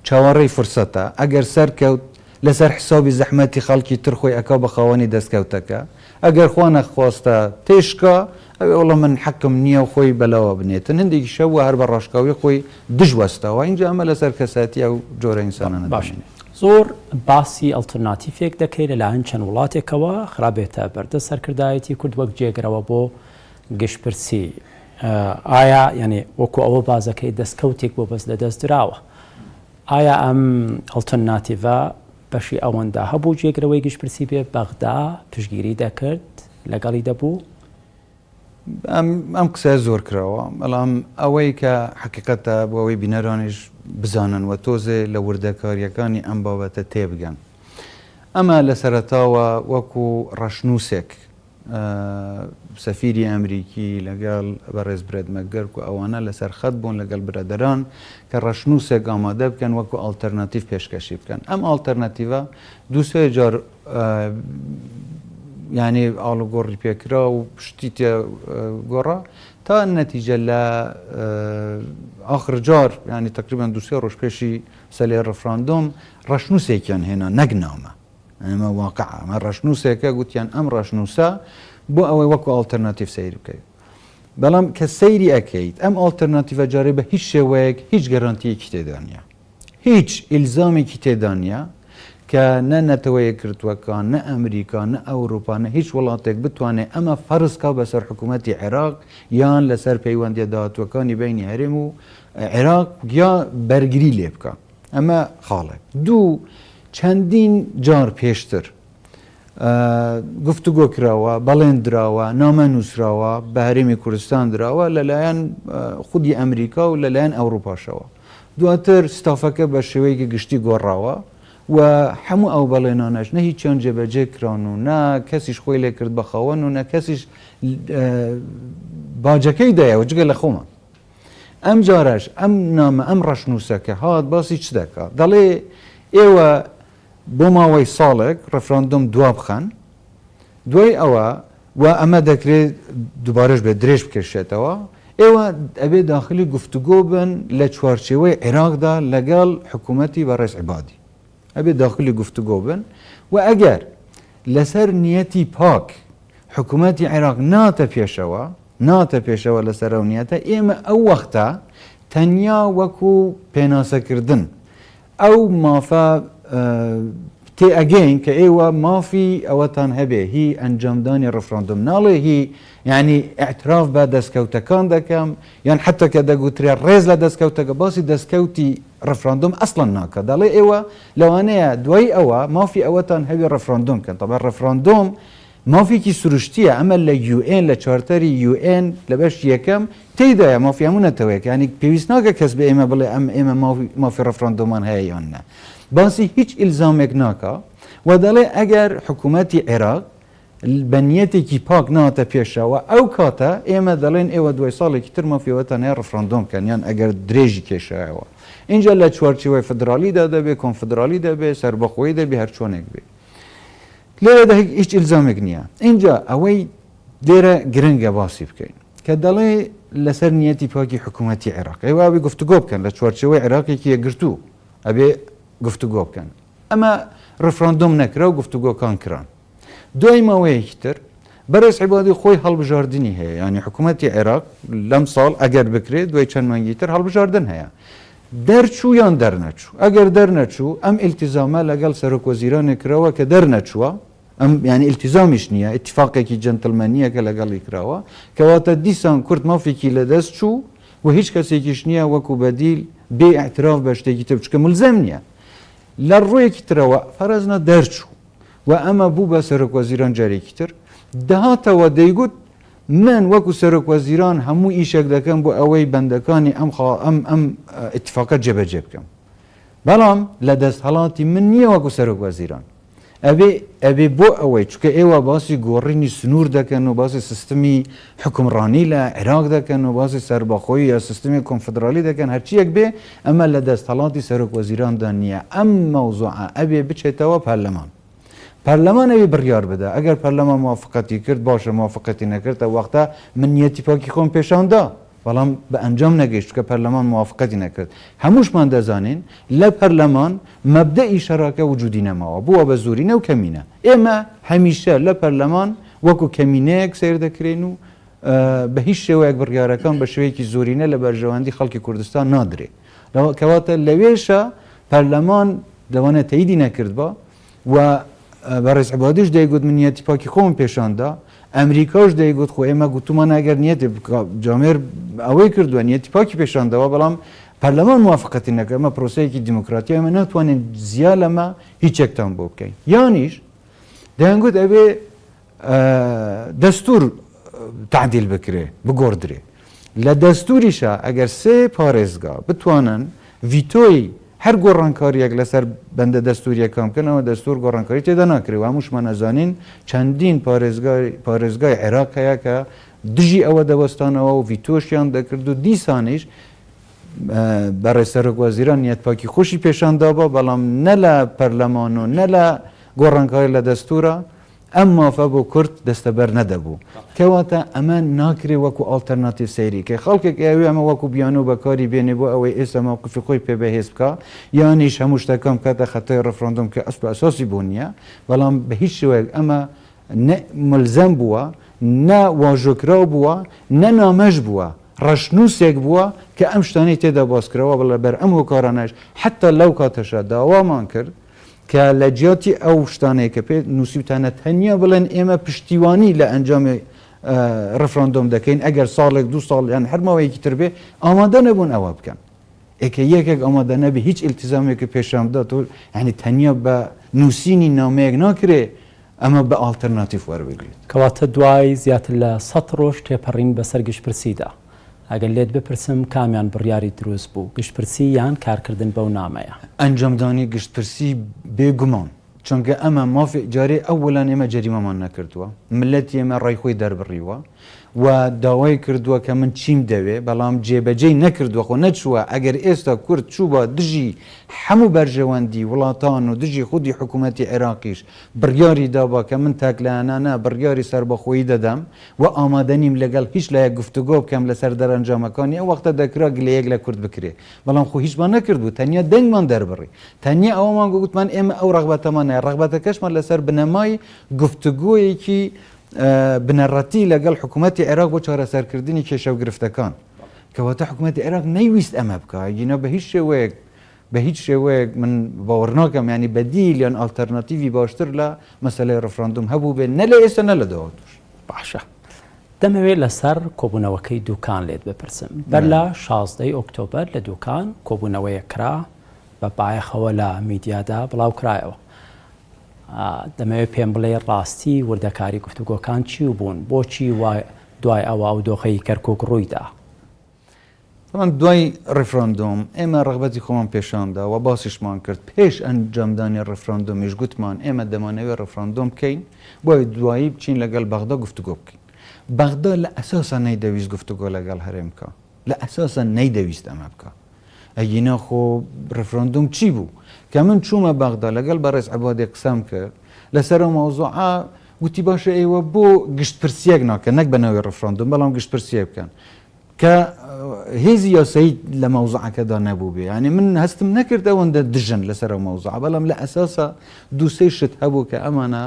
چاوەڕێی فرسەتە، ئەگەر سەرکەوت لەسەر حسابی زەحمەتی خەڵکی تر خۆی ئەکا بە خاوەنی دەستکەوتەکە، ئەگەر خوا نەخواستە تێشکا ئەوێ وەڵا من حەقم نییە و خۆی بەلاوە بنێتن، هەندێکیش هەبووە هەر بە ڕاشکاوی خۆی دژ وەستاوە، ئینجا ئەمە لەسەر کەسایەتی ئەو جۆرە ئینسانانە باش دەمێنێت. زۆر باسی ئەڵتەرناتیفێک دەکرێت لەلایەن چەند وڵاتێکەوە خرابێتە بەردەست سەرکردایەتی کورد وەک جێگرەوە بۆ گشتپرسی ئایا یعنی وەکو ئەوە بازەکەی دەستکەوتێک بۆ بەس لەدەست دراوە ئایا ئەم ئەڵتەرناتیڤە بەشی ئەوەندا هەبوو جێگرەوەی گشتپرسی بێ بەغدا پشتگیری دەکرد لەگەڵی دەبوو؟ ئەم قسەیە زۆر کراوە، بەڵام ئەوەی کە حەقیقەتە بۆ ئەوەی بینەرانیش بزانن و تۆزێ لە وردەکارییەکانی ئەم بابەتە تێبگەن. ئەمە لە سەرەتاوە وەکو ڕەشنووسێک سەفیری ئەمریکی لەگەڵ بەڕێز برێت مەکگەرک و ئەوانە لەسەر خەت بوون لەگەڵ برادەران کە ڕەشنووسێک ئامادە بکەن وەکو ئاڵتەرناتیڤ پێشکەشی بکەن. ئەم ئاڵتەرناتیڤە دوو سێ جار یانی ئاڵوگۆڕی پێکرا و شتی تێ گۆڕا تا نەتیجە لە ئاخر جار یانی تقریبا دوو سێ ڕۆژ پێشی سەلێ ڕفراندۆم ڕەشنووسێکیان هێنا نەک نامە. ئەمە واقعە، ئەمە ڕەشنووسێکە، گوتیان ئەم ڕەشنووسە بۆ ئەوەی وەکو ئاڵتەرناتیڤ سەیر بکەیت. بەڵام کە سەیری ئەکەیت ئەم ئاڵتەرناتیڤە جارێ بە هیچ شێوەیەک هیچ گەرانتییەکی تێدا نییە. هیچ ئیلزامێکی تێدا نییە کە نە نەتەوە یەکگرتووەکان، نە ئەمریکا، نە ئەوروپا، نە هیچ وڵاتێک بتوانێت ئەمە فەرز کا بەسەر حکوومەتی عێراق یان لەسەر پەیوەندییە داهاتووەکانی بەینی هەرێم و عێراق یا بەرگری لێ بکا. ئەمە خاڵێک. دوو، چەندین جار پێشتر گفتوگۆ کراوە، بەڵێن دراوە، نامە نووسراوە، بە هەرێمی کوردستان دراوە لەلایەن خودی ئەمریکا و لەلایەن ئەوروپاشەوە. دواتر ستافەکە بە شێوەیەکی گشتی گۆڕاوە و هەموو ئەو بەڵێنانەش نە هیچیان جێبەجێ کران و نە کەسیش خۆی لێ کرد بە خاوەن و نە کەسیش باجەکەی دایەوە جگە لە خۆمان. ئەم جارەش ئەم نامە ئەم ڕەشنووسە کە هات باسی چ دەکا؟ دەڵێ ئێوە بۆ ماوەی ساڵێک ڕێفراندۆم دوا بخەن، دوای ئەوە و ئەمە دەکرێ دووبارەش بێت درێژ بکێشێتەوە، ئێوە ئەبێ داخلی گفتوگۆ بن لە چوارچێوەی عێراقدا لەگەڵ حکوومەتی بەڕێز عەبادی. ئەبێ داخلی گفتوگۆ بن و ئەگەر لەسەر نیەتی پاک حکوومەتی عێراق ناتە پێشەوە، ناتە پێشەوە لەسەر ئەو نیەتە، ئێمە ئەو وەختە تەنیا وەکو پێناسەکردن ئەو مافە تێ ئەگەین کە ئێوە مافی ئەوەتان هەبێ هی ئەنجامدانی ڕفراندۆم ناڵێ هی یعنی ئیعتراف بە دەستکەوتەکان دەکەم یان حتا کە دەگوترێ ڕێز لە دەستکەوتەکە باسی دەستکەوتی ڕفراندۆم ئەسڵەن ناکا دەڵێ ئێوە لەوانەیە دوای ئەوە مافی ئەوەتان هەبێ ڕفراندۆم بکەن تەبعەن ڕفراندۆم مافێکی سروشتیە ئەمە لە UN لە چارتەری UN لە بەشی یەکەم تێیدایە مافی هەموو نەتەوەیەک یانی پێویست ناکە کەس بە ئێمە بڵێ ئەم ئێمە مافی ڕفراندۆمان هەیە یان نە باسی هیچ ئیلزامێک ناکا و دەڵێ ئەگەر حکوومەتی عێراق بە نیەتێکی پاک ناتە پێشەوە ئەو کاتە ئێمە دەڵێن ئێوە دوای ساڵێکی تر مافی ئەوەتان هەیە ڕفراندۆم بکەن یان ئەگەر درێژی کێشایەوە ئینجا لە چوارچێوەی فدرالیدا دەبێ کۆنفدرالی دەبێ سەربەخۆیی دەبێ هەر چۆنێک بێ لێرەدا هیچ ئیلزامێک نییە ئینجا ئەوەی لێرە گرنگە باسی بکەین کە دەڵێ لەسەر نیەتی پاکی حکوومەتی عێراق ئێوە ئەبێ گفتوگۆ بکەن لە چوارچێوەی عێراقێکی یەکگرتوو ئەبێ گفتوگۆ بکەن ئەمە ڕفراندۆم نەکرا و گفتوگۆکان کران. دوای ماوەیەکی تر بەڕێز عەبادی خۆی هەڵبژاردنی هەیە، یانی حکوومەتی عێراق لەم ساڵ ئەگەر بکرێت دوای چەند مانگی تر هەڵبژاردن هەیە. دەرچوو یان دەرنەچوو؟ ئەگەر دەرنەچوو ئەم ئیلتیزامە لەگەڵ سەرۆک وەزیرانێک کراوە کە دەرنەچووە، ئەم یانی ئیلتیزامیش نییە، ئیتیفاقێکی جەنتڵمەنییە کە لەگەڵی کراوە، کەواتە دیسان کورد مافێکی لەدەست چوو و هیچ کەسێکیش نییە وەکوو بەدیل بێ ئیعتراف بە شتێکی تر، چونکە مولزەم نییە. لە ڕوویەکی ترەوە فەرەزنا دەرچوو و ئەمە بوو بە سەرۆک وەزیران جارێکی تر دەهاتەوە دەیگوت من وەکو سەرۆک وەزیران هەموو ئیشێک دەکەم بۆ ئەوەی بەندەکانی ئەم ئەم ئەم ئیتفاقە جێبەجێ بکەم بەڵام لە دەستهەڵاتی من نییە وەکو سەرۆک وەزیران ئەبێ ئەبێ بۆ ئەوەی چونکە ئێوە باسی گۆڕینی سنوور دەکەن و باسی سیستمی حوکمڕانی لە عێراق دەکەن و باسی سەربەخۆیی یا سیستمی کۆنفدرالی دەکەن هەرچییەک بێ ئەمە لە دەستهەڵاتی سەرۆک وەزیراندا نییە ئەم مەوزوعە ئەبێ بچێتەوە پەرلەمان پەرلەمان ئەبێ بڕیار بدا ئەگەر پەرلەمان موافقەتی کرد باشە موافقەتی نەکرد ئەو وەختە من نیەتی پاکی خۆم پێشان دا. بەڵام بە ئەنجام نەگەیشت چونکە پەرلەمان موافقەتی نەکرد. هەمووشمان دەزانین لە پەرلەمان مەبدەئی شەراکە وجودی نەماوە، بووە بە زۆرینە و کەمینە. ئێمە هەمیشە لە پەرلەمان وەکو کەمینەیەک سەیر دەکرێین و بە هیچ شێوەیەک بڕیارەکان بە شێوەیەکی زۆرینە لە بەرژەوەندی خەڵکی کوردستان نادرێ. کەواتە لەوێشا پەرلەمان لەوانەیە تەییدی نەکردبا و بەڕێز عەبادیش دەیگوت من نیەتی پاکی خۆم پێشان دا، ئەمریکاش دەیگوت خۆ ئێمە گوتومانە ئەگەر نیەتی بکا جامێر ئەوەی کردووە نیەتی پاکی پێشان داوە بەڵام پەرلەمان موافقەتی نەکرد ئەمە پرۆسەیەکی دیموکراتیە ئێمە ناتوانین زیا لەمە هیچێکتان بۆ بکەین یانیش دەیانگوت ئەبێ دەستور تەعدیل بکرێ بگۆڕدرێ لە دەستوریشا ئەگەر سێ پارێزگا بتوانن ڤیتۆی هەر گۆڕانکاریەک لەسەر بەندە دەستوریەکان بکەن ئەوە دەستور گۆڕانکاری تێدا ناکرێ و هەمووشمان ئەزانین چەندین پارێزگای پارێزگای عێراق هەیە کە دژی ئەوە دەوەستانەوە و ڤیتۆشیان دەکرد و دیسانیش بەڕێز سەرۆک وەزیران نیەتپاکی خۆشی پێشان دابا بەڵام نە لە پەرلەمان و نە لە گۆڕانکاری لە دەستورا ئەم مافە بۆ کورد دەستەبەر نەدەبوو. کەواتە ئەمە ناکرێ وەکو ئاڵتەرناتیڤ سەیری کەی. خەڵکێک ئەیەوێ ئەمە وەکو بیانوو بەکاری بێنێ بۆ ئەوەی ئێستا مەوقفی خۆی پێ بەهێز بکا یانیش هەموو شتەکان بکاتە خەتای ڕفراندۆم کە ئەسڵ و ئەساسی بۆ نییە. بەڵام بە هیچ شێوەیەک ئەمە نە مولزەم بووە، نە واژۆکراو بووە، نە نامەش بووە. ڕەشنووسێک بووە کە ئەم شتانەی تێدا باس کراوە، لەبەر ئەم هۆکارانەش حەتتا لەو کاتەشا داوامان کرد کە لە جیاتی ئەو شتانەی کە پێ نووسیوتانە تەنیا بڵێن ئێمە پشتیوانی لە ئەنجامی ڕفراندۆم دەکەین ئەگەر ساڵێک دوو ساڵ یان هەر ماوەیەکی تر بێ ئامادە نەبوون ئەوە بکەن ئێکە یەکێک ئامادە نەبی هیچ ئیلتیزامێکی پێشان بدات و یعنی تەنیا بە نووسینی نامەیەک ناکرێ ئەمە بە ئاڵتەرناتیف وەربگریت. کەواتە دوای زیاتر لە سەت ڕۆژ تێپەڕین بەسەر گشتپرسیدا، ئەگەر لێت بپرسم کامیان بڕیاری دروست بوو، گشتپرسی یان کارکردن بەو نامەیە؟ ئەنجامدانی گشتپرسی بێ گومان، چونکە ئەمە مافی جارێ ئەوەلەن ئێمە جەریمەمان نەکردووە، مللەتی ئێمە ڕای خۆی دەربڕیوە و داوای کردووە کە من چیم دەوێ، بەڵام جێبەجێی نەکردووە، خۆ نەچووە، ئەگەر ئێستا کورد چووبا دژی هەموو بەرژەوەندی وڵاتان و دژی خودی حکوومەتی عێراقیش بڕیاری دابا کە من تاکلایەنانە بڕیاری سەربەخۆیی دەدەم و ئامادە نیم لەگەڵ هیچ لایەک گفتوگۆ بکەم لەسەر دەرەنجامەکانی، ئەو وەختە دەکرا گلەیەک لە کورد بکرێ، بەڵام خۆ هیچمان نەکردبوو، تەنیا دەنگمان دەربڕی، تەنیا ئەوەمان گوت، گوتمان ئێمە ئەو ڕەغبەتەمان هەیە، ڕەغبەتەکەشمان لەسەر بنەمای گفتوگۆیەکی بنەڕەتی لەگەڵ حکوومەتی عێراق بۆ چارەسەرکردنی کێشە و گرفتەکان. کەواتە حکوومەتی عێراق نەیویست ئەمە بکا، ئەگینا بە هیچ شێوەیەک بە هیچ شێوەیەک من باوەڕ ناکەم یانی بەدیل یان ئاڵتەرناتیڤی باشتر لە مەسەلەی ڕفراندوم هەبووبێ نە لە ئێستا نە لە داهاتووش. باشە دەمەوێت لەسەر کۆبوونەوەکەی دوکان لێت بپرسم. بەر لە 16 ی ئۆکتۆبەر لە دوکان کۆبوونەوەیەک کرا بە بایەخەوە لە میدیادا بڵاوکرایەوە. دەمەوێت پێم بڵێی ڕاستی وردەکاری گفتوگۆکان چی بوون؟ بۆچی وا دوای ئەوە ئەو دۆخەی کەرکوک ڕوویدا؟ تەبعەن دوای ڕیفراندۆم ئێمە ڕەغبەتی خۆمان پێشاندا و باسیشمان کرد، پێش ئەنجامدانی ڕیفراندۆمیش گوتمان ئێمە دەمانەوێت ڕیفراندۆم بکەین بۆ ئەوەی دوایی بچین لەگەڵ بەغدا گفتوگۆ بکەین. بەغدا لە ئەساسا نەیدەویست گفتوگۆ لەگەڵ هەرێم بکا، لە ئەساسا نەیدەویست ئەمە بکا. ئەگینا خۆ ڕیفراندۆم چی بوو؟ کە من چوومە بەغدا لەگەڵ بەڕێز عەبادی قسەم کرد لەسەر ئەو مەوزوعە، گوتی باشە ئێوە بۆ گشتپرسییەک ناکەن، نەک بە ناوی ڕیفراندۆم بەڵام گشتپرسییەک بکەن. کە هێزی یاسایی لە مەوزوعەکەدا نەبووبێ یانی من هەستم نەکرد ئەوەندە دژن لەسەر ئەو مەوزوعە بەڵام لە ئەساسا دوو سێ شت هەبوو کە ئەمانە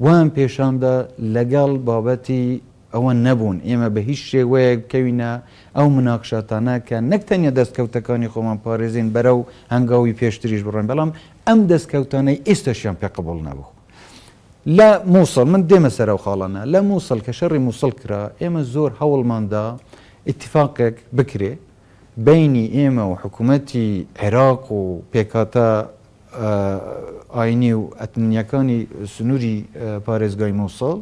وایان پێشاندا لەگەڵ بابەتی ئەوە نەبوون ئێمە بە هیچ شێوەیەک بکەوینە ئەو مناقشاتانە کە نەک تەنیا دەستکەوتەکانی خۆمان پارێزین بەرەو هەنگاوی پێشتریش بڕۆین بەڵام ئەم دەستکەوتانەی ئێستاشیان پێ قبوڵ نەبوو. لە موسڵ، من دێمە سەر ئەو خاڵانە، لە موسڵ کە شەڕی موسڵ کرا، ئێمە زۆر هەوڵمان دا ئیتیفاقێک بکرێ بەینی ئێمە و حکوومەتی عێراق و پێکهاتە ئاینی و ئەتنییەکانی سنووری پارێزگای موسڵ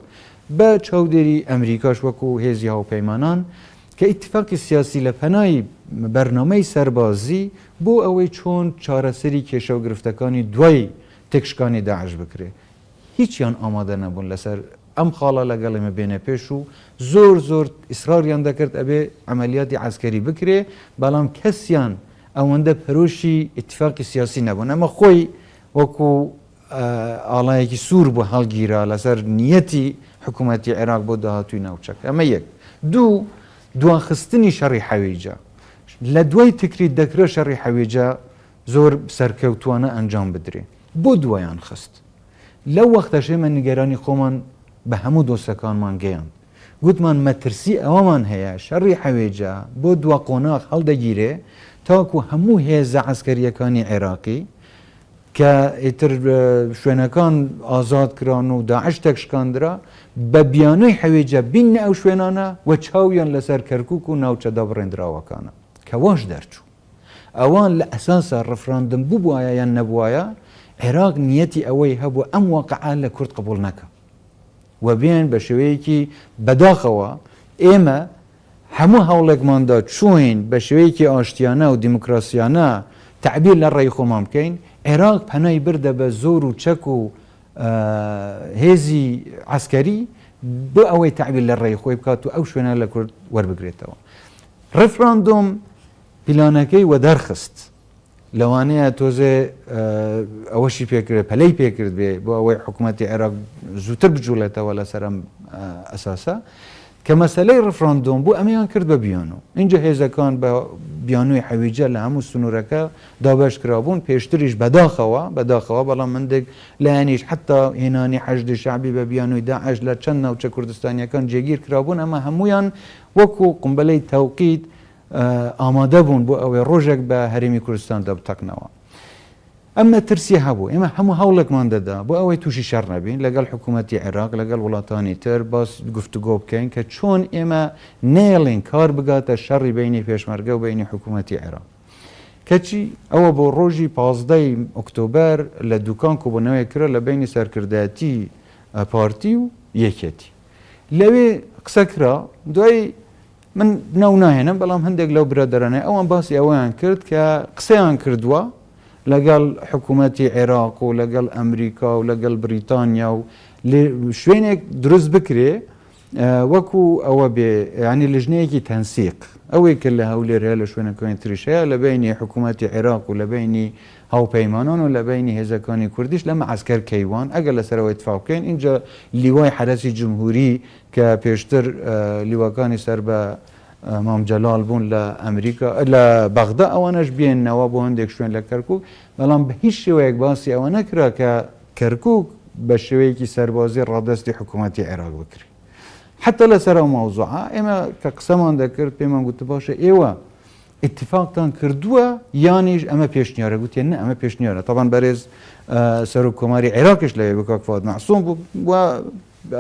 بە چاودێری ئەمریکاش وەکوو هێزی هاوپەیمانان کە ئیتیفاقی سیاسی لە پەنای بەرنامەی سەربازی بۆ ئەوەی چۆن چارەسەری کێشە و گرفتەکانی دوای تێکشکانی داعش بکرێ هیچیان ئامادە نەبوون لەسەر ئەم خاڵە لەگەڵ ئێمە بێنە پێش و زۆر زۆر ئیسراریان دەکرد ئەبێ عەمەلیاتی عەسکەری بکرێ بەڵام کەسیان ئەوەندە پەرۆشی ئیتفاقی سیاسی نەبوون ئەمە خۆی وەکو ئاڵایەکی سوور بوو هەڵگیرا لەسەر نیەتی حکوومەتی عێراق بۆ داهاتووی ناوچەکە ئەمە یەک دوو. دواخستنی شەڕی حەویجە. لە دوای تکریت دەکرا شەڕی حەویجە زۆر سەرکەوتوانە ئەنجام بدرێ. بۆ دوایان خست؟ لەو وەختەش ئێمە نیگەرانی خۆمان بە هەموو دۆستەکانمان گەیاند. گوتمان مەترسی ئەوەمان هەیە شەڕی حەوێجە بۆ دوا قۆناغ هەڵدەگیرێ تاکو هەموو هێزە عەسکەرییەکانی عێراقی کە ئیتر شوێنەکان ئازاد کران و داعش تێکشکاندرا بە بیانووی حەوێجە بیننە ئەو شوێنانە و چاویان لەسەر کەرکوک و ناوچە دابڕێندراوەکانە کە واش دەرچوو. ئەوان لە ئەساسا ڕفراندم ببوایە یان نەبوایە عێراق نیەتی ئەوەی هەبوو ئەم واقعە لە کورد قبوڵ نەکا و بێن بە شێوەیەکی بەداخەوە ئێمە هەموو هەوڵێکمان دا چوین بە شێوەیەکی ئاشتیانە و دیموکراسیانە تەعبیر لە ڕێی خۆمان بکەین عێراق پەنای بردە بە زۆر و چەک و هێزی عەسکەری بۆ ئەوەی تەعبیر لە ڕێی خۆی بکات و ئەو شوێنە لە کورد وەربگرێتەوە ڕیفراندۆم پیلانەکەی وەدەرخست. لەوانەیە تۆزێ ئەوەشی پێکرد پەلەی پێکرد بێ بۆ ئەوەی حکوومەتی عێراق زووتر بجوڵێتەوە لەسەر ئەم ئەساسە کە مەسلەی ڕفراندۆم بوو ئەمەیان کرد بە بیانوو اینجا هێزەکان بە بیانووی حەویجە لە هەموو سنوورەکە دابەش کرابوون پێشتریش بەداخەوە بەداخەوە بەڵام هەندێک لایەنیش حتا هێنانی حەشدی شەعبی بە بیانووی داعش لە چەند ناوچە کوردستانیەکان جێگیر کرابوون ئەمە هەمویان وەکو قومبەلەی تەوقیت ئامادە بوون بۆ ئەوەی ڕۆژێک بە هەرێمی کوردستاندا بتەقنەوە. ئەم مەترسیە هەبوو. ئێمە هەموو هەوڵێکمان دەدا بۆ ئەوەی تووشی شەڕ نەبین لەگەڵ حکوومەتی عێراق، لەگەڵ وڵاتانی تر باس گفتوگۆ بکەین کە چۆن ئێمە نەیەڵین کار بگاتە شەڕی بەینی پێشمەرگە و بەینی حکوومەتی عێراق. کەچی ئەوە بۆ ڕۆژی 15 ئۆکتۆبەر لە دوکان کۆبوونەوەیەک کرا لە بەینی سەرکردایەتی پارتی و یەکێتی. لەوێ قسە کرا، دوای من ناو ناهێنم بەڵام هەندێک لەو برادەرانەی ئەوان باسی ئەوەیان کرد کە قسەیان کردووە لەگەڵ حکوومەتی عێراق و لەگەڵ ئەمریکا و لەگەڵ بریتانیا و شوێنێک دروست بکرێ وەکو ئەوە بێ ینی لژنەیەکی تەنسیق ئەوەی کە لە هەولێر هەیە لە شوێنەکانی تریش هەیە لە بینی حکوومەتی عێراق و لە بینی هاوپەیمانان و لە بینی هێزەکانی کوردیش لە مەعسکەر کەیوان ئەگەر لەسەرەوەی اتفاق بکەین اینجا لیوای حەرەسی جمهوری کە پێشتر لیواکانی سەر بە مام جەلال بوون لە ئەمریکا لە بەغدا ئەوانەش بێنەوە بۆ هەندێک شوێن لە کەرکک بەڵام بە هیچ شێوەیەک باسی ئەوە نەکرا کە کەرکک بە شێوەیەکی سەربازی ڕادەستی حکوومەتی عێراق بکرێت حتا لەسەر ئەو مەوزوعە ئێمە کە قسەمان دەکرد پێمان گوت باشە ئێوە ئیتفاقتان کردووە یانیش ئەمە پێشنیارە گوتیان نە ئەمە پێشنیارە تەبان بەرێز سەرۆک کۆماری عێراقیش لەوێ بوو کاک فواد مەعسوم بوو و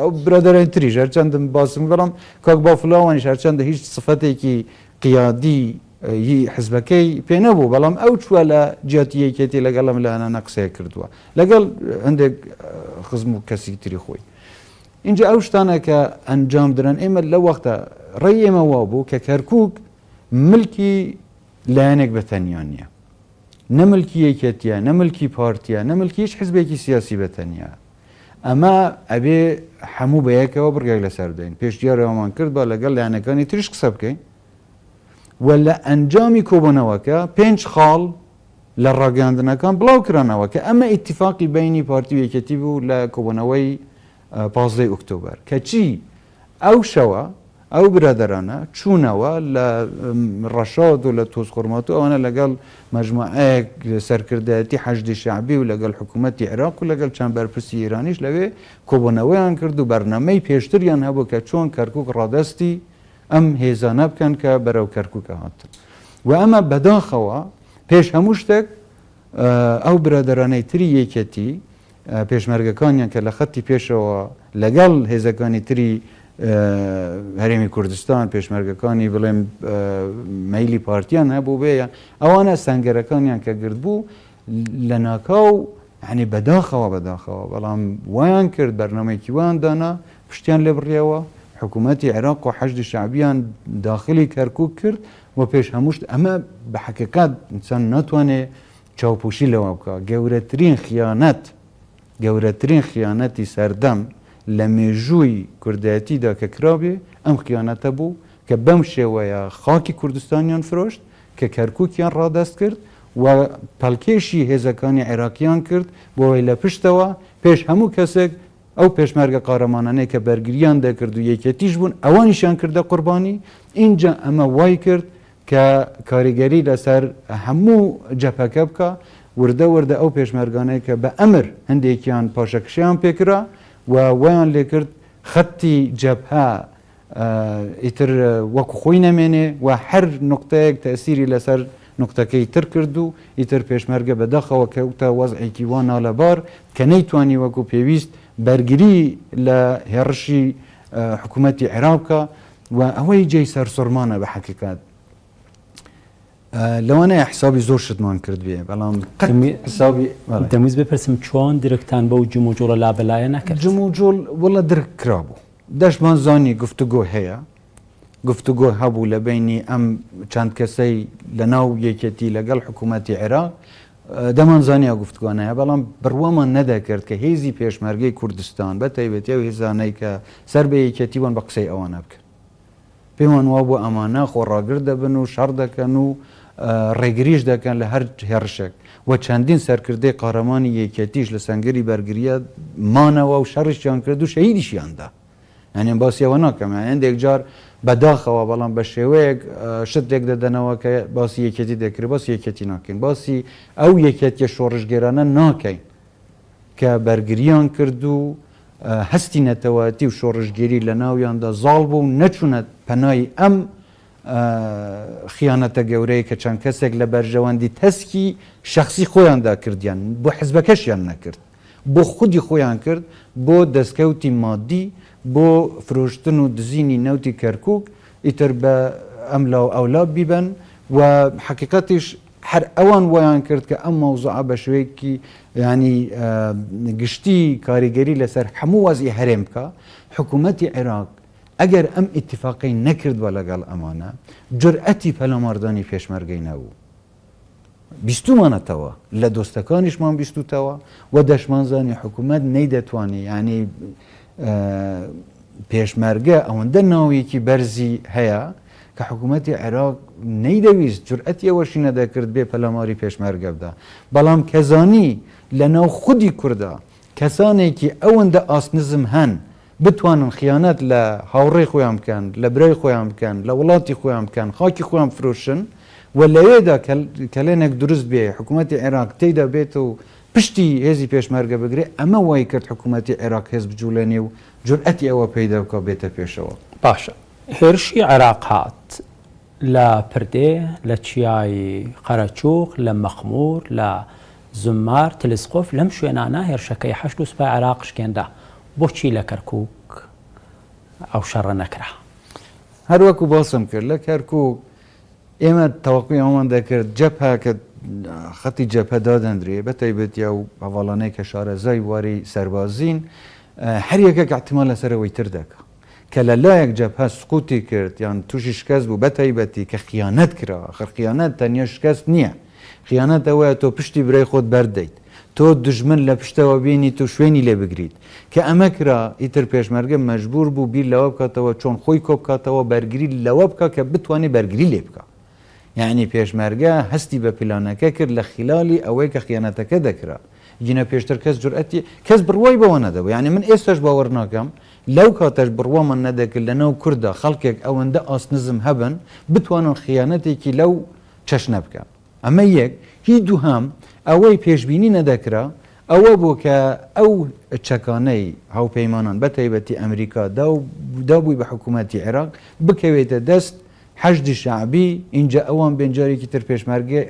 ئەو برادەرانی تریش هەرچەندم باسم بەڵام کاک بافڵ ئەوانیش هەرچەندە هیچ سفەتێکی قیادی ی حزبەکەی پێ نەبوو بەڵام ئەو چووە لە جیاتی یەکێتی لەگەڵ ئەم لایەنانە قسەی کردووە لەگەڵ هەندێک خزم و کەسی تری خۆی اینجا ئەو شتانە کە ئەنجام دران ئێمە لە وەختە ڕێی ئێمە وا بوو کە کەرکک ملکی لایەنێک بە تەنیا نییە نە ملکی یەکێتیە نە ملکی پارتیە نە ملکی هیچ حزبێکی سیاسی بە تەنیا ئەمە ئەبێ هەموو بەیەکەوە بڕیار لەسەر بدەین. پێشنیاری ئەوەمان کرد با لەگەڵ لایەنەکانی تریش قسە بکەین و لە ئەنجامی کۆبوونەوەکە پێنج خاڵ لە ڕاگەیاندنەکان بڵاو کرانەوە کە ئەمە ئیتیفاقی بەینی پارتی و یەکێتی بوو لە کۆبوونەوەی پازدەی ئۆکتۆبەر کەچی ئەو شەوە ئەو برادەرانە چوونەوە لە ڕەشاد و لە تۆزخورماتوو ئەوانە لەگەڵ مەجموعەیەک سەرکردایەتی حەشدی شەعبی و لەگەڵ حکوومەتی عێراق و لەگەڵ چەند بەرپرسی ئێرانیش لەوێ کۆبوونەوەیان کرد و بەرنامەی پێشتریان هەبوو کە چۆن کەرکووک ڕادەستی ئەم هێزانە بکەن کە بەرەو کەرکووک هاتن و ئەمە بەداخەوە پێش هەموو شتێک ئەو برادەرانەی تری یەکێتی پێشمەرگەکانیان کە لە خەتی پێشەوە لەگەڵ هێزەکانی تری هەرێمی کوردستان پێشمەرگەکانی بڵێم مەیلی پارتیان هەبوو بێ ئەوانە سەنگەرەکانیان کە گرت بوو لە ناکاو ینی بەداخەوە بەداخەوە بەڵام وایان کرد بەرنمەیەکی وان دانا پشتیان لێ بڕیەوە حکوومەتی عێراق و حەشدی شعبیان داخلی کەرکک کرد و پێش هەمووشت ئەمە بە حەقیقەت ئینسان ناتوانێ چاوپۆشی لەوە بکا گەورەترین خیانەت گەورەترین خیانەتی سەردەم لە مێژووی کوردایەتیدا کە کرابێ ئەم خیانەتە بوو کە بەم شێوەیە خاکی کوردستانیان فرۆشت کە کەرکوکیان ڕادەست کرد و پەلکێشی هێزەکانی عێراقیان کرد بۆ ئەوەی لە پشتەوە پێش هەموو کەسێک. ئەو پێشمەرگە قارەمانانەی کە بەرگریان دەکرد و یەکێتیش بوون ئەوانیشیان کردە قوربانی، ئینجا ئەمە وای کرد کە کاریگەری لەسەر هەموو جەبهەکە بکا، وردە وردە ئەو پێشمەرگانەی کە بە ئەمر هەندێکیان پاشەکشەیان پێکرا و وایان لێکرد خەتی جەبهە ئیتر وەکو خۆی نەمێنێ و هەر نوقتەیەک تەئسیری لەسەر نوقتەکەی تر کرد و ئیتر پێشمەرگە بەداخەوە کەوتە وەزعێکی وا نالەبار کە نەیتوانی وەکو پێویست بەرگری لە هێڕشی حکوومەتی عێراق بکا و ئەوەی جێی سەرسوڕمانە بە حەقیقەت لەوانەیە حسابی زۆر شتمان کردبێ بەڵام قەت حسابی دەمویست بپرسم چۆن درکتان بەو جموجوڵە لابەلایە نەکرد؟ جموجوڵ وەڵا درک کرابوو دەشمان زانی گفتوگۆ هەیە، گفتوگۆ هەبوو لە بەینی ئەم چەند کەسەی لە ناو یەکێتی لەگەڵ حکوومەتی عێراق، دەمانزانی ئەو گفتوگۆانە هەیە، بەڵام بڕوامان نەدەکرد کە هێزی پێشمەرگەی کوردستان بە تایبەتی ئەو هێزانەی کە سەر بە یەکێتی بوون بە قسەی ئەوانە بکەن. پێمان وابوو ئەمانە خۆڕاگر دەبن و شەڕ دەکەن و ڕێگریش دەکەن لە هەر هێڕشێک و چەندین سەرکردەی قارەمانی یەکێتیش لە سەنگەری بەرگرییە مانەوە و شەڕیشیان کرد و شەهیدیشیان دا. یانی من باسی ئەوە ناکەم یانی هەندێک جار بەداخەوە بەڵام بە شێوەیەک شت لێک دەدەنەوە کە باسی یەکێتی دەکرێت باسی یەکێتی ناکەین باسی ئەو یەکێتیە شۆڕشگێرانە ناکەین کە بەرگریان کرد و هەستی نەتەوایەتی و شۆڕشگێری لە ناویاندا زاڵ بوو و نەچوونە پەنای ئەم خیانەتە گەورەیە کە چەند کەسێک لە بەرژەوەندی تەسکی شەخسی خۆیاندا کردیان، بۆ حزبەکەشیان نەکرد، بۆ خودی خۆیان کرد، بۆ دەستکەوتی مادی، بۆ فرۆشتن و دزینی نەوتی کەرکوک، ئیتر بە ئەملا و ئەولا بیبەن و حەقیقەتیش هەر ئەوان وایان کرد کە ئەم مەوزوعە بە شێوەیەکی یانی گشتی کاریگەری لەسەر هەموو وەزعی هەرێم بکا، حکوومەتی عێراق ئەگەر ئەم ئیتیفاقەی نەکردبا لەگەڵ ئەمانە جورئەتی پەلاماردانی پێشمەرگەی نەبوو. بیستوومانەتەوە، لە دۆستەکانیشمان بیستووتەوە و دەشمانزانی حکوومەت نەیدەتوانی یانی پێشمەرگە ئەوەندە ناوێکی بەرزی هەیە کە حکوومەتی عێراق نەیدەویست، جورئەتی ئەوەشی نەدەکرد بێ پەلاماری پێشمەرگە بدا. بەڵام کە زانی لە ناو خودی کوردا کەسانێکی ئەوەندە ئاستنزم هەن بتوانن خیانەت لە هاوڕێی خۆیان بکەن، لە برای خۆیان بکەن، لە وڵاتی خۆیان بکەن، خاکی خۆیان بفرۆشن و لەوێدا کەلێنێک دروست بێ، حکوومەتی عێراق تێیدا بێت و پشتی هێزی پێشمەرگە بگرێ، ئەمە وای کرد حکوومەتی عێراق هێز بجووڵێنێ و جورئەتی ئەوە پەیدا بکا بێتە پێشەوە. باشە هێرشی عێراق هات لە پردێ، لە چیای قەرەچوغ، لە مەخمور، لە زوممار، تلسقۆف، لەم شوێنانە هێرشەکەی حەشد و سوپای عێراق شکێنرا، بۆچی لە کەرکوک ئەو شەڕە نەکرا؟ هەر وەکو باسم کرد لە کەرکوک ئێمە تەوەقوی ئەوەمان دەکرد جەبهە کە خەتی جەبهە دادەندرێ بە تایبەتی ئەو هەڤاڵانەی کە شارەزای بواری سەربازین هەر یەکێک ئیحتیمال لەسەر ئەوەی تر دەکا. کە لە لایەک جەبهە سقوتی کرد یان توشی شکەست بوو بە تایبەتی کە خیانەت کرا، ئاخر خیانەت تەنیا شکەست نیە، خیانەت ئەوەیە تۆ پشتی برای خۆت بەردەیت، تۆ دوژمن لە پشتەوە بینیت و شوێنی لێ بگریت، کە ئەمە کرا ئیتر پێشمەرگە مەجبور بوو بیر لەوە بکاتەوە چۆن خۆی کۆبکاتەوە بەرگری لەوە بکا کە بتوانێ بەرگری لێ بکا. یەعنی پێشمەرگە هەستی بە پلانەکە کرد لە خیلالی ئەوەی کە خیانەتەکە دەکرا. گینە پێشتر کەس جورئەتی کەس بڕوای بەوە نەدەبوو. یەعنی من ئێستاش باوەڕ ناکەم لەو کاتەش بڕوامان نەدەکرد لە ناو کورددا خەڵکێک ئەوەندە ئاست نزم هەبن بتوانن خیانەتێکی لەو چەشنە بکەن. ئەمە یەک. هی دووهەم ئەوەی پێشبینی نەدەکرا ئەوە بوو کە ئەو چەکانەی هاوپەیمانان بە تایبەتی ئەمریکا دابووی بە حکوومەتی عێراق بکەوێتە دەست حەشدی شەعبی، ئینجا ئەوان بێن جارێکی تر پێشمەرگە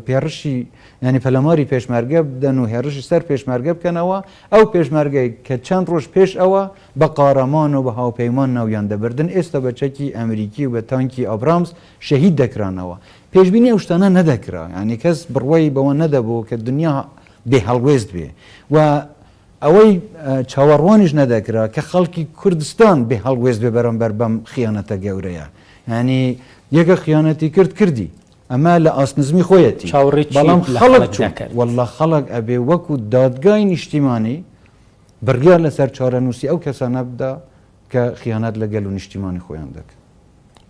پێڕشی یانی پەلاماری پێشمەرگە بدەن و هێڕشی سەر پێشمەرگە بکەنەوە، ئەو پێشمەرگەی کە چەند ڕۆژ پێش ئەوە بە قارەمان و بە هاوپەیمان ناویان دەبردن ئێستا بە چەکی ئەمریکی و بە تانکی ئابرامز شەهید دەکرانەوە. پێشبینی ئەو شتانە نەدەکرا، یانی کەس بڕوای بەوە نەدەبوو کە دنیا بێ هەڵوێست بێ و ئەوەی چاوەڕوانیش نەدەکرا کە خەڵکی کوردستان بێ هەڵوێست بێ بەرامبەر بەم خیانەتە گەورەیە. یانی یەکە خیانەتی کرد کردی. ئەمە لە ئاست نزمی خۆیەتی. چاوەڕێی چیت بەڵام لە خەڵک خەڵک چۆن؟ دەکرد؟ وەڵڵا خەڵک ئەبێ وەکو دادگای نیشتیمانی بڕیار لەسەر چارەنووسی ئەو کەسانە بدا کە خیانەت لە گەل و نیشتیمانی خۆیان دەکەن.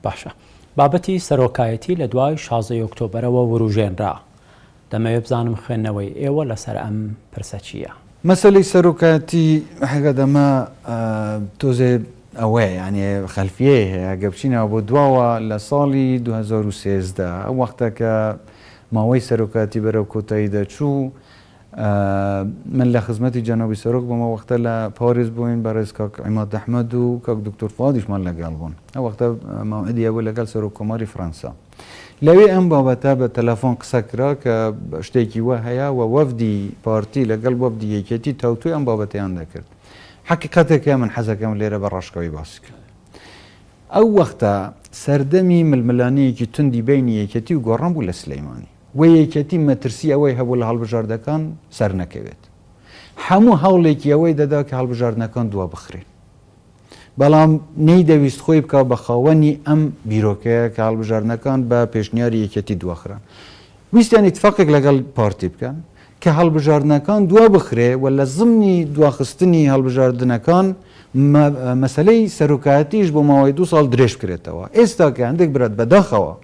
باشە. بابەتی سەرۆکایەتی لە دوای 16 ی ئۆکتۆبەرەوە وروژێنرا. دەمەوێ بزانم خوێندنەوەی ئێوە لەسەر ئەم پرسە چییە؟ مەسەلەی سەرۆکایەتی حەقیقەت ئەمە تۆزێ ئەوەیە یانی خەلفیەی هەیە گەر بچینەوە بۆ دواوە لە ساڵی 2013 ئەو وەختە کە ماوەی سەرۆکایەتی بەرەو کۆتایی دەچوو من لە خزمەتی جەنابی سەرۆک بووم ئەو وەختە لە پاریس بووین بەڕێز کاک عیماد ئەحمەد و کاک دکتۆر فوادیشمان لەگەڵ بوون ئەو وەختە مەوعیدی هەبوو لەگەڵ سەرۆک کۆماری فڕەنسا لەوێ ئەم بابەتە بە تەلەفۆن قسە کرا کە شتێکی وا هەیە و وەفدی پارتی لەگەڵ وەفدی یەکێتی تاوتوێ ئەم بابەتەیان دەکرد. حەقیقەتێک هەیە من حەزەکەم لێرە بە ڕاشکاوی باسی کەم. ئەو وەختە سەردەمی ململانێیەکی توندی بەینی یەکێتی و گۆڕان بوو لە سلەیمانی و یەکێتی مەترسی ئەوەی هەبوو لە هەڵبژاردەکان سەرنەکەوێت. هەموو هەوڵێکی ئەوەی دەدا کە هەڵبژاردنەکان دوابخرێن. بەڵام نەیدەویست خۆی بکا بە خاوەنی ئەم بیرۆکەیە کە هەڵبژاردنەکان بە پێشنیاری یەکێتی دواخران. ویستیان ئیتفاقێک لەگەڵ پارتی بکەن کە هەڵبژاردنەکان دوابخرێ و لە زمنی دواخستنی هەڵبژاردنەکان مەسەلەی سەرۆکایەتیش بۆ ماوەی دوو ساڵ درێژ بکرێتەوە. ئێستا کە هەندێک برات بەداخەوە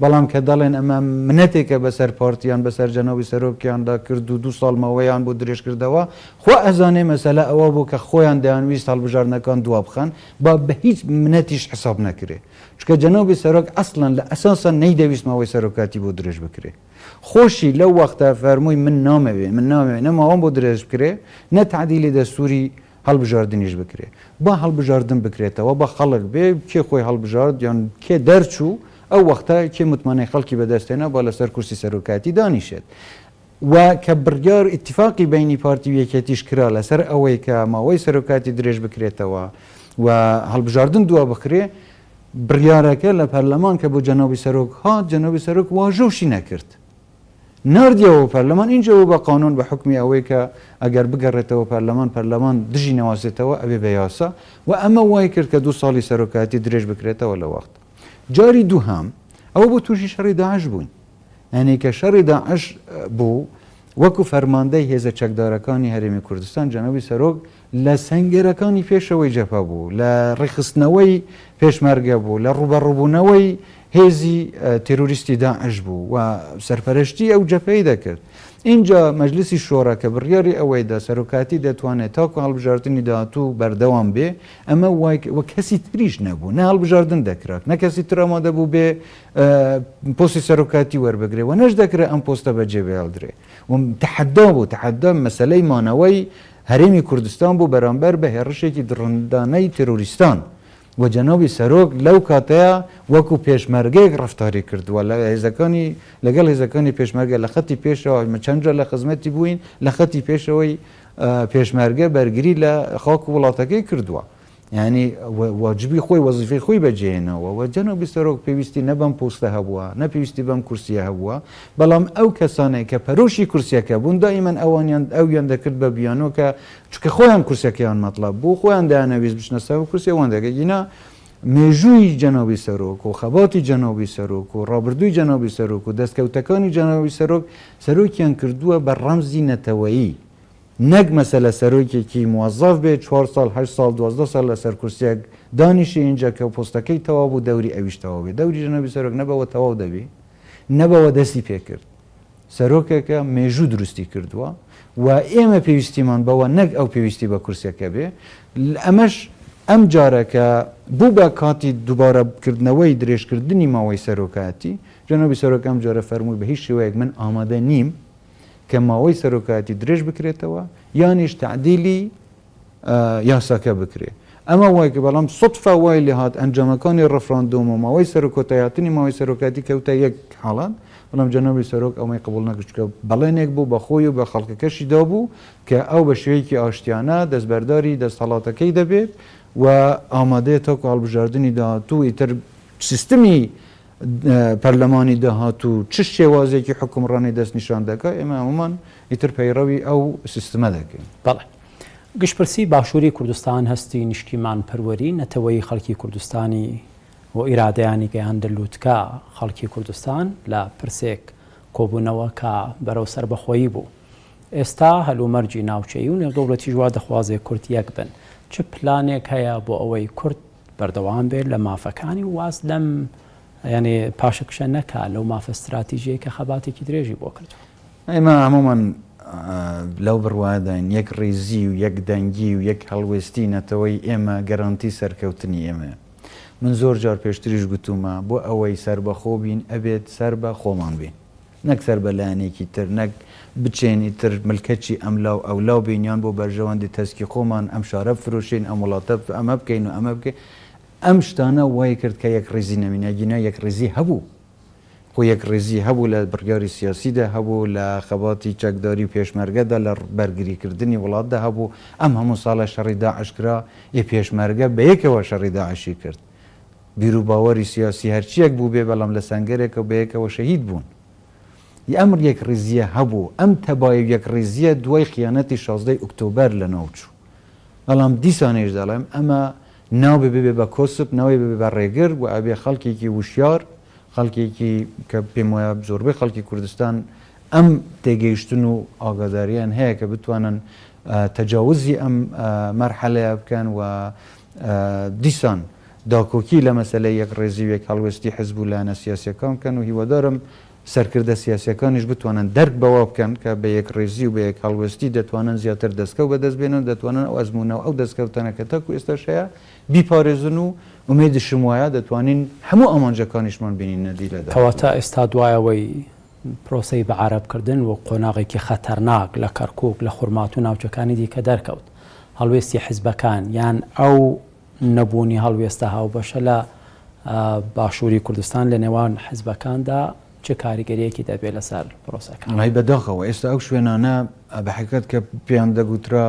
بەڵام کە دەڵێن ئەمە منەتێکە بەسەر پارتیان بەسەر جەنابی سەرۆکیاندا کرد و دوو ساڵ ماوەیان بۆ درێژ کردەوە، خوا ئەزانێ مەسەلە ئەوە بوو کە خۆیان دەیانویست هەڵبژاردنەکان دوابخەن، با بە هیچ منەتیش حساب نەکرێ. چونکە جەنابی سەرۆک ئەسڵەن لە ئەساسا نەیدەویست ماوەی سەرۆکاتی بۆ درێژ بکرێ. خۆشی لەو وەختە فەرمووی من نامەوێ، من نامەوێ نە ماوەم بۆ درێژ بکرێ، نە تەعدیلی دەستووری هەڵبژاردنیش بکرێ. با هەڵبژاردن بکرێتەوە، با خەڵک بێ، کێ خۆی هەڵبژارد یان کێ دەرچوو، ئەو وەختە کێ متمانەی خەڵکی بەدەست هێنا با لەسەر کورسی سەرۆکایەتی دانیشێت. و کە بڕیار ئیتیفاقی بەینی پارتی و یەکێتیش کرا لەسەر ئەوەی کە ماوەی سەرۆکایەتی درێژ بکرێتەوە و هەڵبژاردن دوا بخرێ، بڕیارەکە لە پەرلەمان کە بۆ جەنابی سەرۆک هات، جەنابی سەرۆک واژۆشی نەکرد. ناردیەوە پەرلەمان ئینجا بوو بە قانون بە حوکمی ئەوەی کە ئەگەر بگەڕێتەوە پەرلەمان پەرلەمان دژی نەوەستێتەوە ئەبێ بە یاسا و ئەمە وای کرد کە دوو ساڵی سەرۆکایەتی درێژ بکرێتەوە لە وەخت جاری دووهەم ئەوە بۆ تووشی شەڕی داعش بووین یعنی کە شەڕی داعش بوو وەکو فەرماندەی هێزە چەکدارەکانی هەرێمی کوردستان جەنابی سەرۆک لە سەنگەرەکانی پێشەوەی جەبهە بوو، لە ڕێکخستنەوەی پێشمەرگە بوو، لە ڕووبەڕووبوونەوەی هێزی تێرۆریستی داعش بوو و سەرپەرشتی ئەو جەبهەی دەکرد. ئینجا مەجلیسی شۆرا کە بڕیاری ئەوەی دا سەرۆکایەتی دەتوانێت تاکو هەڵبژاردنی داهاتوو بەردەوام بێ، ئەمە وای و کەسی تریش نەبوو، نە هەڵبژاردن دەکرا، نە کەسی تر ئامادە بوو بێ پۆستی سەرۆکایەتی وەربگرێ و نەش دەکرا ئەم پۆستە بەجێ بهێڵدرێ و تەحەدا بوو، تەحەدا مەسەلەی مانەوەی هەرێمی کوردستان بوو بەرامبەر بە هێڕشێکی دڕندانەی تێرۆریستان و جەنابی سەرۆک لەو کاتەیا وەکو پێشمەرگەیەک ڕەفتاری کردووە لە هێزەکانی لەگەڵ هێزەکانی پێشمەرگە لە خەتی پێشەوە ئێمە چەند جار لە خزمەتی بووین لە خەتی پێشەوەی پێشمەرگە بەرگری لە خاک و وڵاتەکەی کردووە. یانی واجبی خۆی وەزیفەی خۆی بەجێهێناوە و جەنابی سەرۆک پێویستی نە بەم پۆستە هەبووە نە پێویستی بەم کورسیە هەبووە بەڵام ئەو کەسانەی کە پەرۆشی کورسیەکە بوون دائیمەن ئەوانیان ئەویان دەکرد بە بیانۆ کە چونکە خۆیان کورسیەکەیان مەتڵەب بوو خۆیان دەیانەویست بچنە سەر کورسی ئەوان دەکرد گینا مێژووی جەنابی سەرۆک و خەباتی جەنابی سەرۆک و ڕابردووی جەنابی سەرۆک و دەستکەوتەکانی جەنابی سەرۆک سەرۆکیان کردووە بە ڕەمزی نەتەوەیی نەک مەسەلە سەرۆکێکی موەزەف بێ چوار ساڵ هەشت ساڵ 12 ساڵ لەسەر کورسیەک دانیشێ ئینجا کە پۆستەکەی تەواو بوو دەوری ئەویش تەواو بێ دەوری جەنابی سەرۆک نە بەوە تەواو دەبی نە بەوە دەستی پێ کرد سەرۆکێکە مێژوو دروستی کردووە و ئێمە پێویستیمان بەوە نەک ئەو پێویستی بە کورسیەکە بێ ئەمەش ئەم جارە کە بوو بە کاتی دووبارە کردنەوەی درێژکردنی ماوەی سەرۆکایەتی جەنابی سەرۆک ئەم جارە فەرمووی بە هیچ شێوەیەک من ئامادە نیم کە ماوەی سەرۆکایەتی درێژ بکرێتەوە یانیش تەعدیلی یاساکە بکرێ. ئەمە وای کرد، بەڵام سوتفە وای لێ هات ئەنجامەکانی ڕفراندۆم و ماوەی سەرۆک کۆتاییهاتنی ماوەی سەرۆکایەتی کەوتە یەک حاڵەت، بەڵام جەنابی سەرۆک ئەمەی قبوڵ نەکرد چونکە بەڵێنێک بوو بە خۆی و بە خەڵکەکەشی دابوو کە ئەو بە شێوەیەکی ئاشتیانە دەستبەرداری دەستهەڵاتەکەی دەبێت و ئامادەیە تاکو هەڵبژاردنی داهاتوو ئیتر سیستمی پەرلەمانی داهاتوو چ شێوازێکی حوکمڕانی دەستنیشان دەکا، ئێمە هەموومان ئیتر پەیڕەوی ئەو سیستمە دەکەین. بەڵێ. گشتپرسی باشووری کوردستان هەستی نیشتیمانپەروەری نەتەوەیی خەڵکی کوردستانی و ئیرادەیانی گەیاندە لووتکە، خەڵکی کوردستان لە پرسێک کۆبوونەوە کە بەرەو سەربەخۆیی بوو. ئێستا هەلومەرجی ناوچەیی و نێودەوڵەتیش وا دەخوازێ کورد یەک بن. چ پلانێک هەیە بۆ ئەوەی کورد بەردەوام بێت لە مافەکانی و واز لەم یانی پاشەکشە نەکا لەو مافە ستراتیژیەی کە خەباتێکی درێژی بۆ کردووە. ئێمە هەموومان لەو بڕوایەداین یەکڕیزی و یەکدەنگی و یەک هەڵوێستی نەتەوەی ئێمە گەرەنتی سەرکەوتنی ئێمەیە. من زۆر جار پێشتریش گوتوومە بۆ ئەوەی سەربەخۆ بین ئەبێت سەر بە خۆمان بین. نەک سەر بە لایەنێکی تر، نەک بچێن ئیتر ملکەچی ئەملا و ئەولا بین یان بۆ بەرژەوەندی تەسکی خۆمان ئەم شارە بفرۆشین، ئەم وڵاتە ئەمە بکەین و ئەمە بکەین. ئەم شتانە وای کرد کە یەکڕیزی نەمینێ، ئەگینا یەکڕیزی هەبوو. خۆ یەکڕیزی هەبوو لە بڕیاری سیاسیدا هەبوو، لە خەباتی چەکداری و پێشمەرگەدا، لە بەرگریکردنی وڵاتدا هەبوو. ئەم هەموو ساڵە شەڕی داعش کرا، ئێ پێشمەرگە بەیەکەوە شەڕی داعشی کرد. بیروباوەری سیاسی هەرچیەک بووبێ بەڵام لە سەنگەرێکەوە بەیەکەوە شەهید بوون. ی ئەم یەکڕیزییە هەبوو. ئەم تەبایی و یەکڕیزییە دوای خیانەتی شازدەی ئوکتۆبەر لەناو چوو. بەڵام دیسانیش دەڵێم ئەمە نابێ ببێ بە کۆسپ، نابێ ببێ بە ڕێگر و ئەبێ خەڵکێکی وشیار، خەڵکێکی کە پێم وایە زۆربەی خەڵکی کوردستان ئەم تێگەیشتن و ئاگادارییان هەیە کە بتوانن تەجاوزی ئەم مەرحەلەیە بکەن و دیسان داکۆکی لە مەسەلەی یەکڕێزی و یەکهەڵوێستی حزب و لایەنە سیاسییەکان بکەن و هیوادارم سەرکردە سیاسییەکانیش بتوانن دەرک بەوە بکەن کە بە یەکڕێزی و بە یەکهەڵوێستی دەتوانن زیاتر دەستکەوت بەدەست بێنن و دەتوانن ئەو ئەزموونە و ئەو دەستکەوتانە کە تاکو ئێستاش هەیە بیپارێزن و ئومێدیشم وایە دەتوانین هەموو ئامانجەکانیشمان بێنینە دی لە داهاتوودا. کەواتە ئێستا دوای ئەوەی پرۆسەی بەعەرەبکردن وەک قۆناغێکی خەتەرناک لە کەرکوک، لە خورماتوو و ناوچەکانی دیکە دەرکەوت، هەڵوێستی حزبەکان یان ئەو نەبوونی هەڵوێستە هاوبەشە لە باشووری کوردستان لە نێوان حزبەکاندا چ کاریگەریەکی دەبێت لەسەر پرۆسەکە؟ وەڵاهی بەداخەوە ئێستا ئەو شوێنانە بە حەقیقەت کە پێیان دەگوترا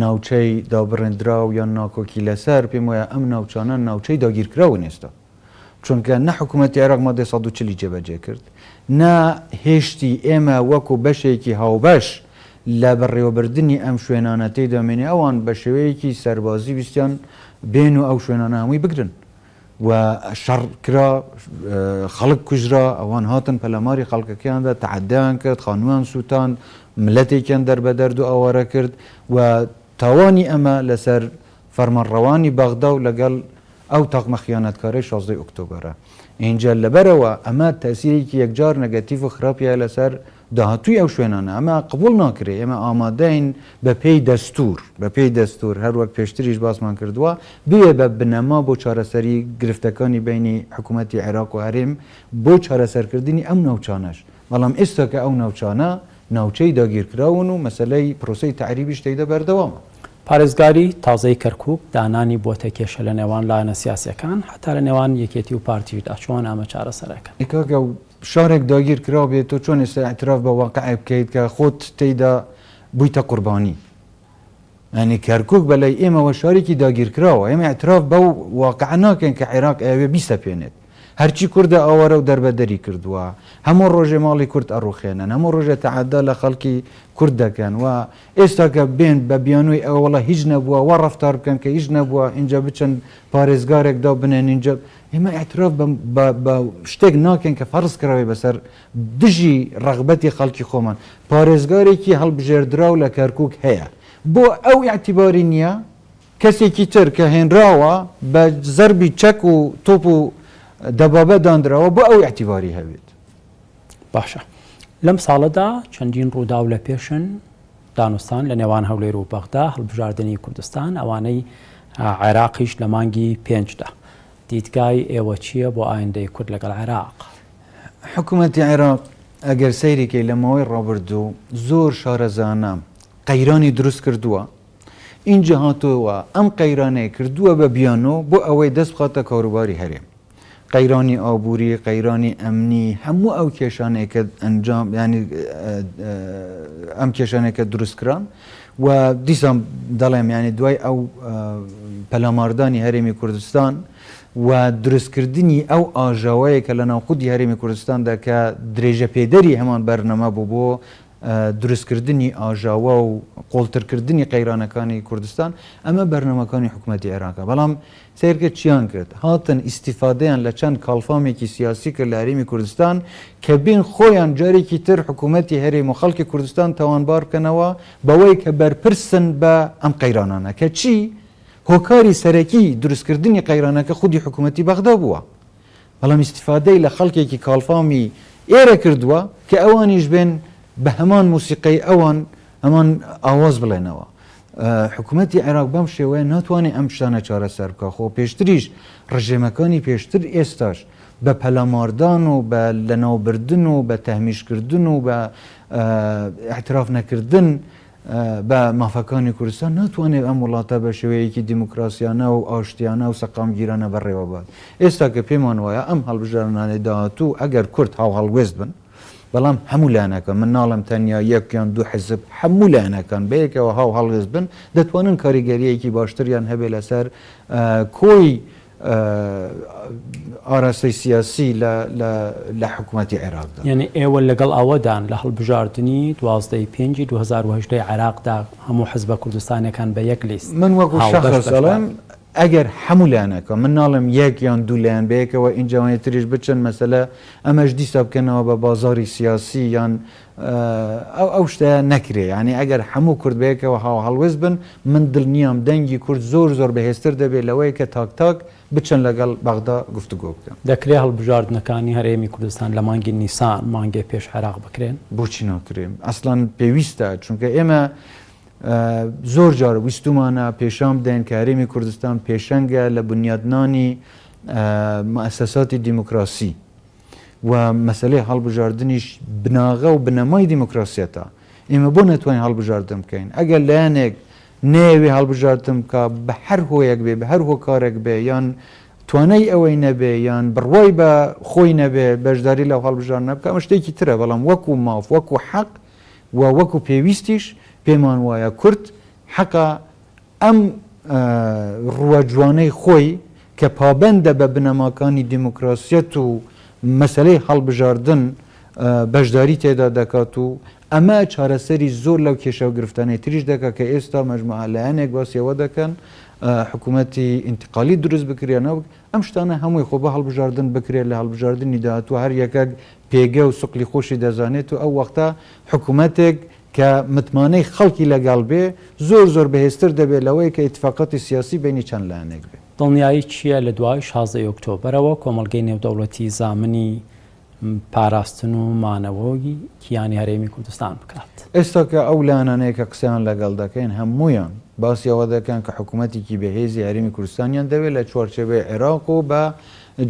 ناوچەی دابڕێندراو یان ناکۆکی لەسەر، پێم وایە ئەم ناوچانە ناوچەی داگیرکراون ئێستا. چونکە نە حکوومەتی عێراق مادەی 140 ی جێبەجێ کرد، نە هێشتی ئێمە وەکو بەشێکی هاوبەش لە بەڕێوەبردنی ئەم شوێنانە تێیدا مێنێ، ئەوان بە شێوەیەکی سەربازی ویستیان بێن و ئەو شوێنانە هەمووی بگرن و شەڕ کرا، خەڵک کوژرا، ئەوان هاتن پەلاماری خەڵکەکەیان دا، تەعەدایان کرد، خانوویان سووتاند، مللەتێکیان دەربەدەرد و ئاوارە کرد و تاوانی ئەمە لەسەر فەرمانڕەوانی بەغدا و لەگەڵ ئەو تاقمە خیانەتکارەی شازدەی ئۆکتۆبەرە. ئینجا لەبەرئەوە ئەمە تەئسیرێکی یەکجار نەگەتیڤ و خراپی هەیە لەسەر داهاتووی ئەو شوێنانە. ئەمە قبوڵ ناکرێ. ئێمە ئامادەین بە پێی دەستوور، بە پێی دەستوور هەر وەک پێشتریش باسمان کردووە، ببێ بە بنەما بۆ چارەسەری گرفتەکانی بەینی حکوومەتی عێراق و هەرێم بۆ چارەسەرکردنی ئەو ناوچانەش. بەڵام ئێستاکە ئەو ناوچانە ناوچەی داگیرکراون و مەسەلەی پرۆسەی تەعریبیش تێیدا بەردەوامە. پارێزگاری تازەی کەرکوک دانانی بۆتە کێشە لە نێوان لایەنە سیاسیەکان هەتا لە نێوان یەکێتی و پارتیشدا چۆن ئەمە چارەسەر ئەکەن؟ ئەی کاکە شارێک داگیر کراو بێت تۆ چۆن ئێستا ئیعتراف بە واقعێک بکەیت کە خۆت تێیدا بوویتە قوربانی؟ یانی کەرکوک بەلای ئێمەوە شارێکی داگیرکراوە، ئێمە ئیعتراف بەو واقعە ناکەین کە عێراق ئەیەوێ بیسەپێنێت. هەرچی کوردە ئاوارە و دەربەدەری کردووە، هەموو ڕۆژێ ماڵی کورد ئەڕوخێنن، هەموو ڕۆژێ تەعەدا لە خەڵکی کورد دەکەن و ئێستا کە بێن بە بیانووی ئەوە وەڵا هیچ نەبووە وا ڕەفتار بکەن کە هیچ نەبووە ئینجا بچن پارێزگارێک دابنێن ئینجا ئێمە ئیعتراف بە بە شتێک ناکەین کە فەرز کراوێ بەسەر دژی ڕەغبەتی خەڵکی خۆمان. پارێزگارێکی هەڵبژێردراو لە کەرکوک هەیە بۆ ئەو ئیعتیباری نییە؟ کەسێکی تر کە هێنراوە بە زەربی چەک و تۆپ و دەبابە دانراوە بۆ ئەو ئیعتیباری هەبێت. باشە لەم ساڵەدا چەندین ڕووداو لە پێشن، دانوستان لە نێوان هەولێر و بەغدا، هەڵبژاردنی کوردستان، ئەوانەی عێراقیش لە مانگی پێنجدا. دیدگای ئێوە چییە بۆ ئایندەی کورد لەگەڵ عێراق؟ حکومەتی عێراق ئەگەر سەیری کەی لە ماوەی ڕابردوو زۆر شارەزانە قەیرانی دروست کردووە، ئینجا هاتووە ئەم قەیرانەی کردووە بە بیانۆ بۆ ئەوەی دەست بخاتە کاروباری هەرێم. قەیرانی ئابووری، قەیرانی ئەمنی، هەموو ئەو کێشانەی کە ئەنجام یانی ئەم کێشانەی کە دروست کران و دیسان دەڵێم یانی دوای ئەو پەلاماردانی هەرێمی کوردستان و دروستکردنی ئەو ئاژاوەیە کە لە ناوخودی هەرێمی کوردستاندا کە درێژە پێدەری هەمان بەرنامە بوو بۆ دروستکردنی ئاژاوە و قوڵترکردنی قەیرانەکانی کوردستان، ئەمە بەرنامەکانی حکومەتی عێراقە. بەڵام سەیرکە چیان کرد؟ هاتن ئیستیفادەیان لە چەند کاڵفامێکی سیاسی کرد لە هەرێمی کوردستان کە بێن خۆیان جارێکی تر حکومەتی هەرێم و خەڵکی کوردستان تاوانبار بکەنەوە بەوەی کە بەرپرسن بە ئەم قەیرانانە، کەچی هۆکاری سەرەکی دروستکردنی قەیرانەکە خودی حکومەتی بەغدا بووە. بەڵام ئیستیفادەی لە خەڵکێکی کاڵفامی ئێرە کردووە کە ئەوانیش بێن. بە هەمان موسیقەی ئەوان هەمان ئاواز بڵێنەوە. حکومەتی عێراق بەم شێوەیە ناتوانێت ئەم شتانە چارەسەر بکات، خۆ پێشتریش ڕژێمەکانی پێشتر ئێستاش بە پەلاماردان و بە لەناوبردن و بە تەهمیشکردن و بە ئیعتراف نەکردن بە مافەکانی کوردستان ناتوانێت ئەم وڵاتە بە شێوەیەکی دیموکراسیانە و ئاشتیانە و سەقامگیرانە بەڕێوە بات. ئێستا کە پێمان وایە ئەم هەڵبژاردنانەی داهاتوو ئەگەر کورد هاوهەڵوێست بن، بەڵام هەموو لایەنەکان، من ناڵێم تەنیا یەک یان دوو حزب، هەموو لایەنەکان بەیەکەوە هاوهەڵوێست بن، دەتوانن کاریگەرییەکی باشتریان هەبێت لەسەر کۆی ئاراستەی سیاسی لە حکومەتی عێراقدا. یانی ئێوە لەگەڵ ئەوەدان لە هەڵبژاردنی 12 ی پێنجی 2018 ی عێراقدا هەموو حزبە کوردستانیەکان بە یەک لیست من وەکو هاوبەش شەخس بەشدار ئەڵێم ئەگەر هەموو لایەنەکان، من ناڵێم یەک یان دوو لایەن بەیەکەوە ئینجا ئەوانی تریش بچن مەسەلە ئەمەش دیسا بکەنەوە بە بازاڕی سیاسی یان ئەو ئەو شتە نەکرێ یانی ئەگەر هەموو کورد بەیەکەوە هاوهەڵوێست بن من دڵنیام دەنگی کورد زۆر زۆر بەهێزتر دەبێت لەوەی کە تاک تاک بچن لەگەڵ بەغدا گفتوگۆ بکەن. دەکرێ هەڵبژاردنەکانی هەرێمی کوردستان لە مانگی نیسان، مانگێ پێش عێراق بکرێن؟ بۆچی ناکرێ؟ ئەسڵەن پێویستە، چونکە ئێمە زۆر جار ویستومانە پێشان بدەین کە هەرێمی کوردستان پێشەنگە لە بنیادنانی موئەسەساتی دیموکراسی و مەسەلەی هەڵبژاردنیش بناغە و بنەمای دیموکراسیەتە. ئێمە بۆ نەتوانین هەڵبژاردن بکەین؟ ئەگەر لایەنێک نەیەوێ هەڵبژاردن بکا بە هەر هۆیەک بێ، بە هەر هۆکارێک بێ، یان توانای ئەوەی نەبێ، یان بڕوای بە خۆی نەبێ بەشداری لەو هەڵبژاردنە بکا، ئەمە شتێکی ترە، بەڵام وەکو ماف، وەکو حەق و وەکو پێویستیش پێمان وایە کورد حەقە ئەم ڕووە جوانەی خۆی کە پابەندە بە بنەماکانی دیموکراسیەت و مەسەلەی هەڵبژاردن بەشداری تێدا دەکات و ئەمە چارەسەری زۆر لەو کێشە و گرفتانەی تریش دەکات کە ئێستا مەجموعە لایەنێک باسی ئەوە دەکەن حکوومەتی ئینتقالی دروست بکرێ یا ئەم شتانە هەمووی خۆ بە هەڵبژاردن بکرێت لە هەڵبژاردنی داهاتوو هەر یەکەک پێگە و سوقلی خۆشی دەزانێت و ئەو وەختە حکوومەتێک کە متمانەی خەڵکی لەگەڵ بێ زۆر زۆر بەهێزتر دەبێ لەوەی کە ئیتفاقاتی سیاسی بەینی چەند لایەنێک بێ. دڵنیایی چییە لە دوای 16 ی ئۆکتۆبەرەوە کۆمەڵگەی نێودەوڵەتی زامنی پاراستن و مانەوەی کیانی هەرێمی کوردستان بکات؟ ئێستا کە ئەو لایەنانەی کە قسەیان لەگەڵ دەکەین هەموویان باسی ئەوە دەکەن کە حکوومەتێکی بەهێزی هەرێمی کوردستانیان دەوێت لە چوارچێوەی عێراق و بە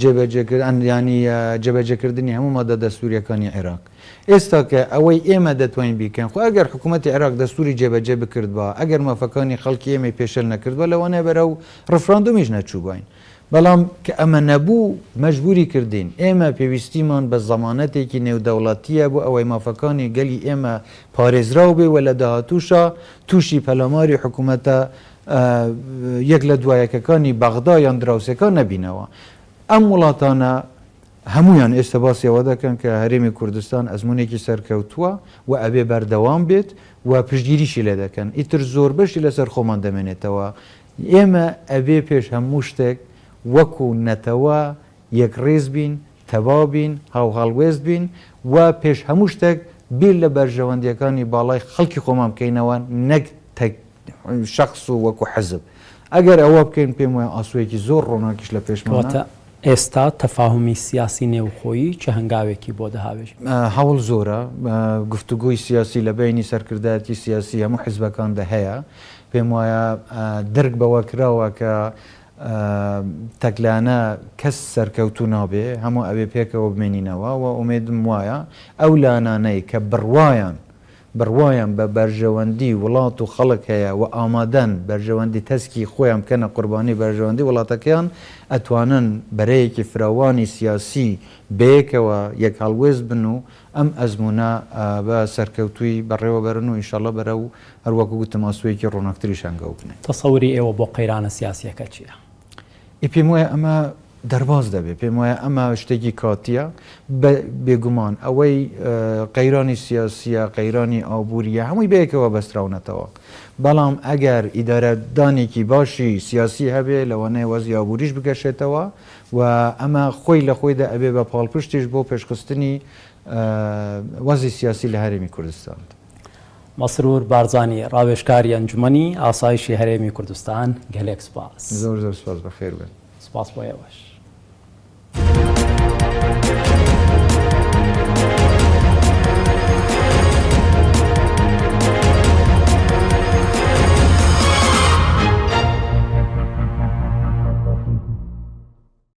جێبەجێکردن یانی جێبەجێکردنی هەموو مادە دەستوورییەکانی عێراق. ئێستا کە ئەوەی ئێمە دەتوانین بیکەین، خۆ ئەگەر حکوومەتی عێراق دەستووری جێبەجێ بکردبا، ئەگەر مافەکانی خەڵکی ئێمەی پێشێل نەکردبا، لەوانەیە بەرەو ڕفراندۆمیش نەچووباین. بەڵام کە ئەمە نەبوو، مەجبووری کردین. ئێمە پێویستیمان بە زەمانەتێکی نێودەوڵەتییە بۆ ئەوەی مافەکانی گەلی ئێمە پارێزراو بێ و لە داهاتووشا تووشی پەلاماری حکوومەتە یەک لە دوایەکەکانی بەغدا یان دراوسێکان نەبینەوە. ئەم وڵاتانە هەموویان ئێستا باسی ئەوە دەکەن کە هەرێمی کوردستان ئەزموونێکی سەرکەوتووە و ئەبێ بەردەوام بێت و پشتگیریشی لێ دەکەن. ئیتر زۆربەشی لەسەر خۆمان دەمێنێتەوە. ئێمە ئەبێ پێش هەموو شتێک وەکو نەتەوە یەکڕیز بین، تەبا بین، هاوهەڵوێست بین و پێش هەموو شتێک بیر لە بەرژەوەندییەکانی باڵای خەڵکی خۆمان بکەینەوە نەک تەک شەخس و وەکو حزب. ئەگەر ئەوە بکەین پێم وایە ئاسۆیەکی زۆر ڕۆناکیش لە پێشمانە. کەواتە ئێستا تەفاهومی سیاسی نێوخۆیی چ هەنگاوێکی بۆ دەهاوێژین؟ هەوڵ زۆرە، گفتوگۆی سیاسی لە بەینی سەرکردایەتی سیاسی هەموو حزبەکاندا هەیە. پێم وایە درک بەوە کراوە کە تەکلانە کەس سەرکەوتوو نابێ، هەموو ئەبێ پێکەوە بمێنینەوە و ئومێدم وایە ئەو لانانەی کە بڕوایان بڕوایان بە بەرژەوەندی وڵات و خەڵک هەیە و ئامادەن بەرژەوەندی تەسکی خۆیان بکەنە قوربانی بەرژەوەندی وڵاتەکەیان، ئەتوانن بەرەیەکی فراوانی سیاسی بەیەکەوە یەکهەڵوێست بن و ئەم ئەزموونە بە سەرکەوتووی بەڕێوە بەرن و ئینشەڵا بەرەو هەر وەکو گوتم ئاسۆیەکی ڕووناکتریش هەنگاو بنێن. تەسەوری ئێوە بۆ قەیرانە سیاسییەکە چییە؟ ئی پێم وایە ئەمە دەرباز دەبێ، پێم وایە ئەمە شتێکی کاتییە، بێگومان ئەوەی قەیرانی سیاسییە، قەیرانی ئابوورییە هەمووی بەیەکەوە بەستراونەتەوە، بەڵام ئەگەر ئیدارەدانێکی باشی سیاسی هەبێ لەوانەیە وەزعی ئابووریش بگەشێتەوە و ئەمە خۆی لە خۆیدا ئەبێ بە پاڵپشتیش بۆ پێشخستنی وەزعی سیاسی لە هەرێمی کوردستان. مەسرور بارزانی، ڕاوێژکاری ئەنجومەنی ئاسایشی هەرێمی کوردستان، گەلێک سوپاس. زۆر زۆر سوپاس بەخێر بێن. سوپاس بۆ ئێوەش.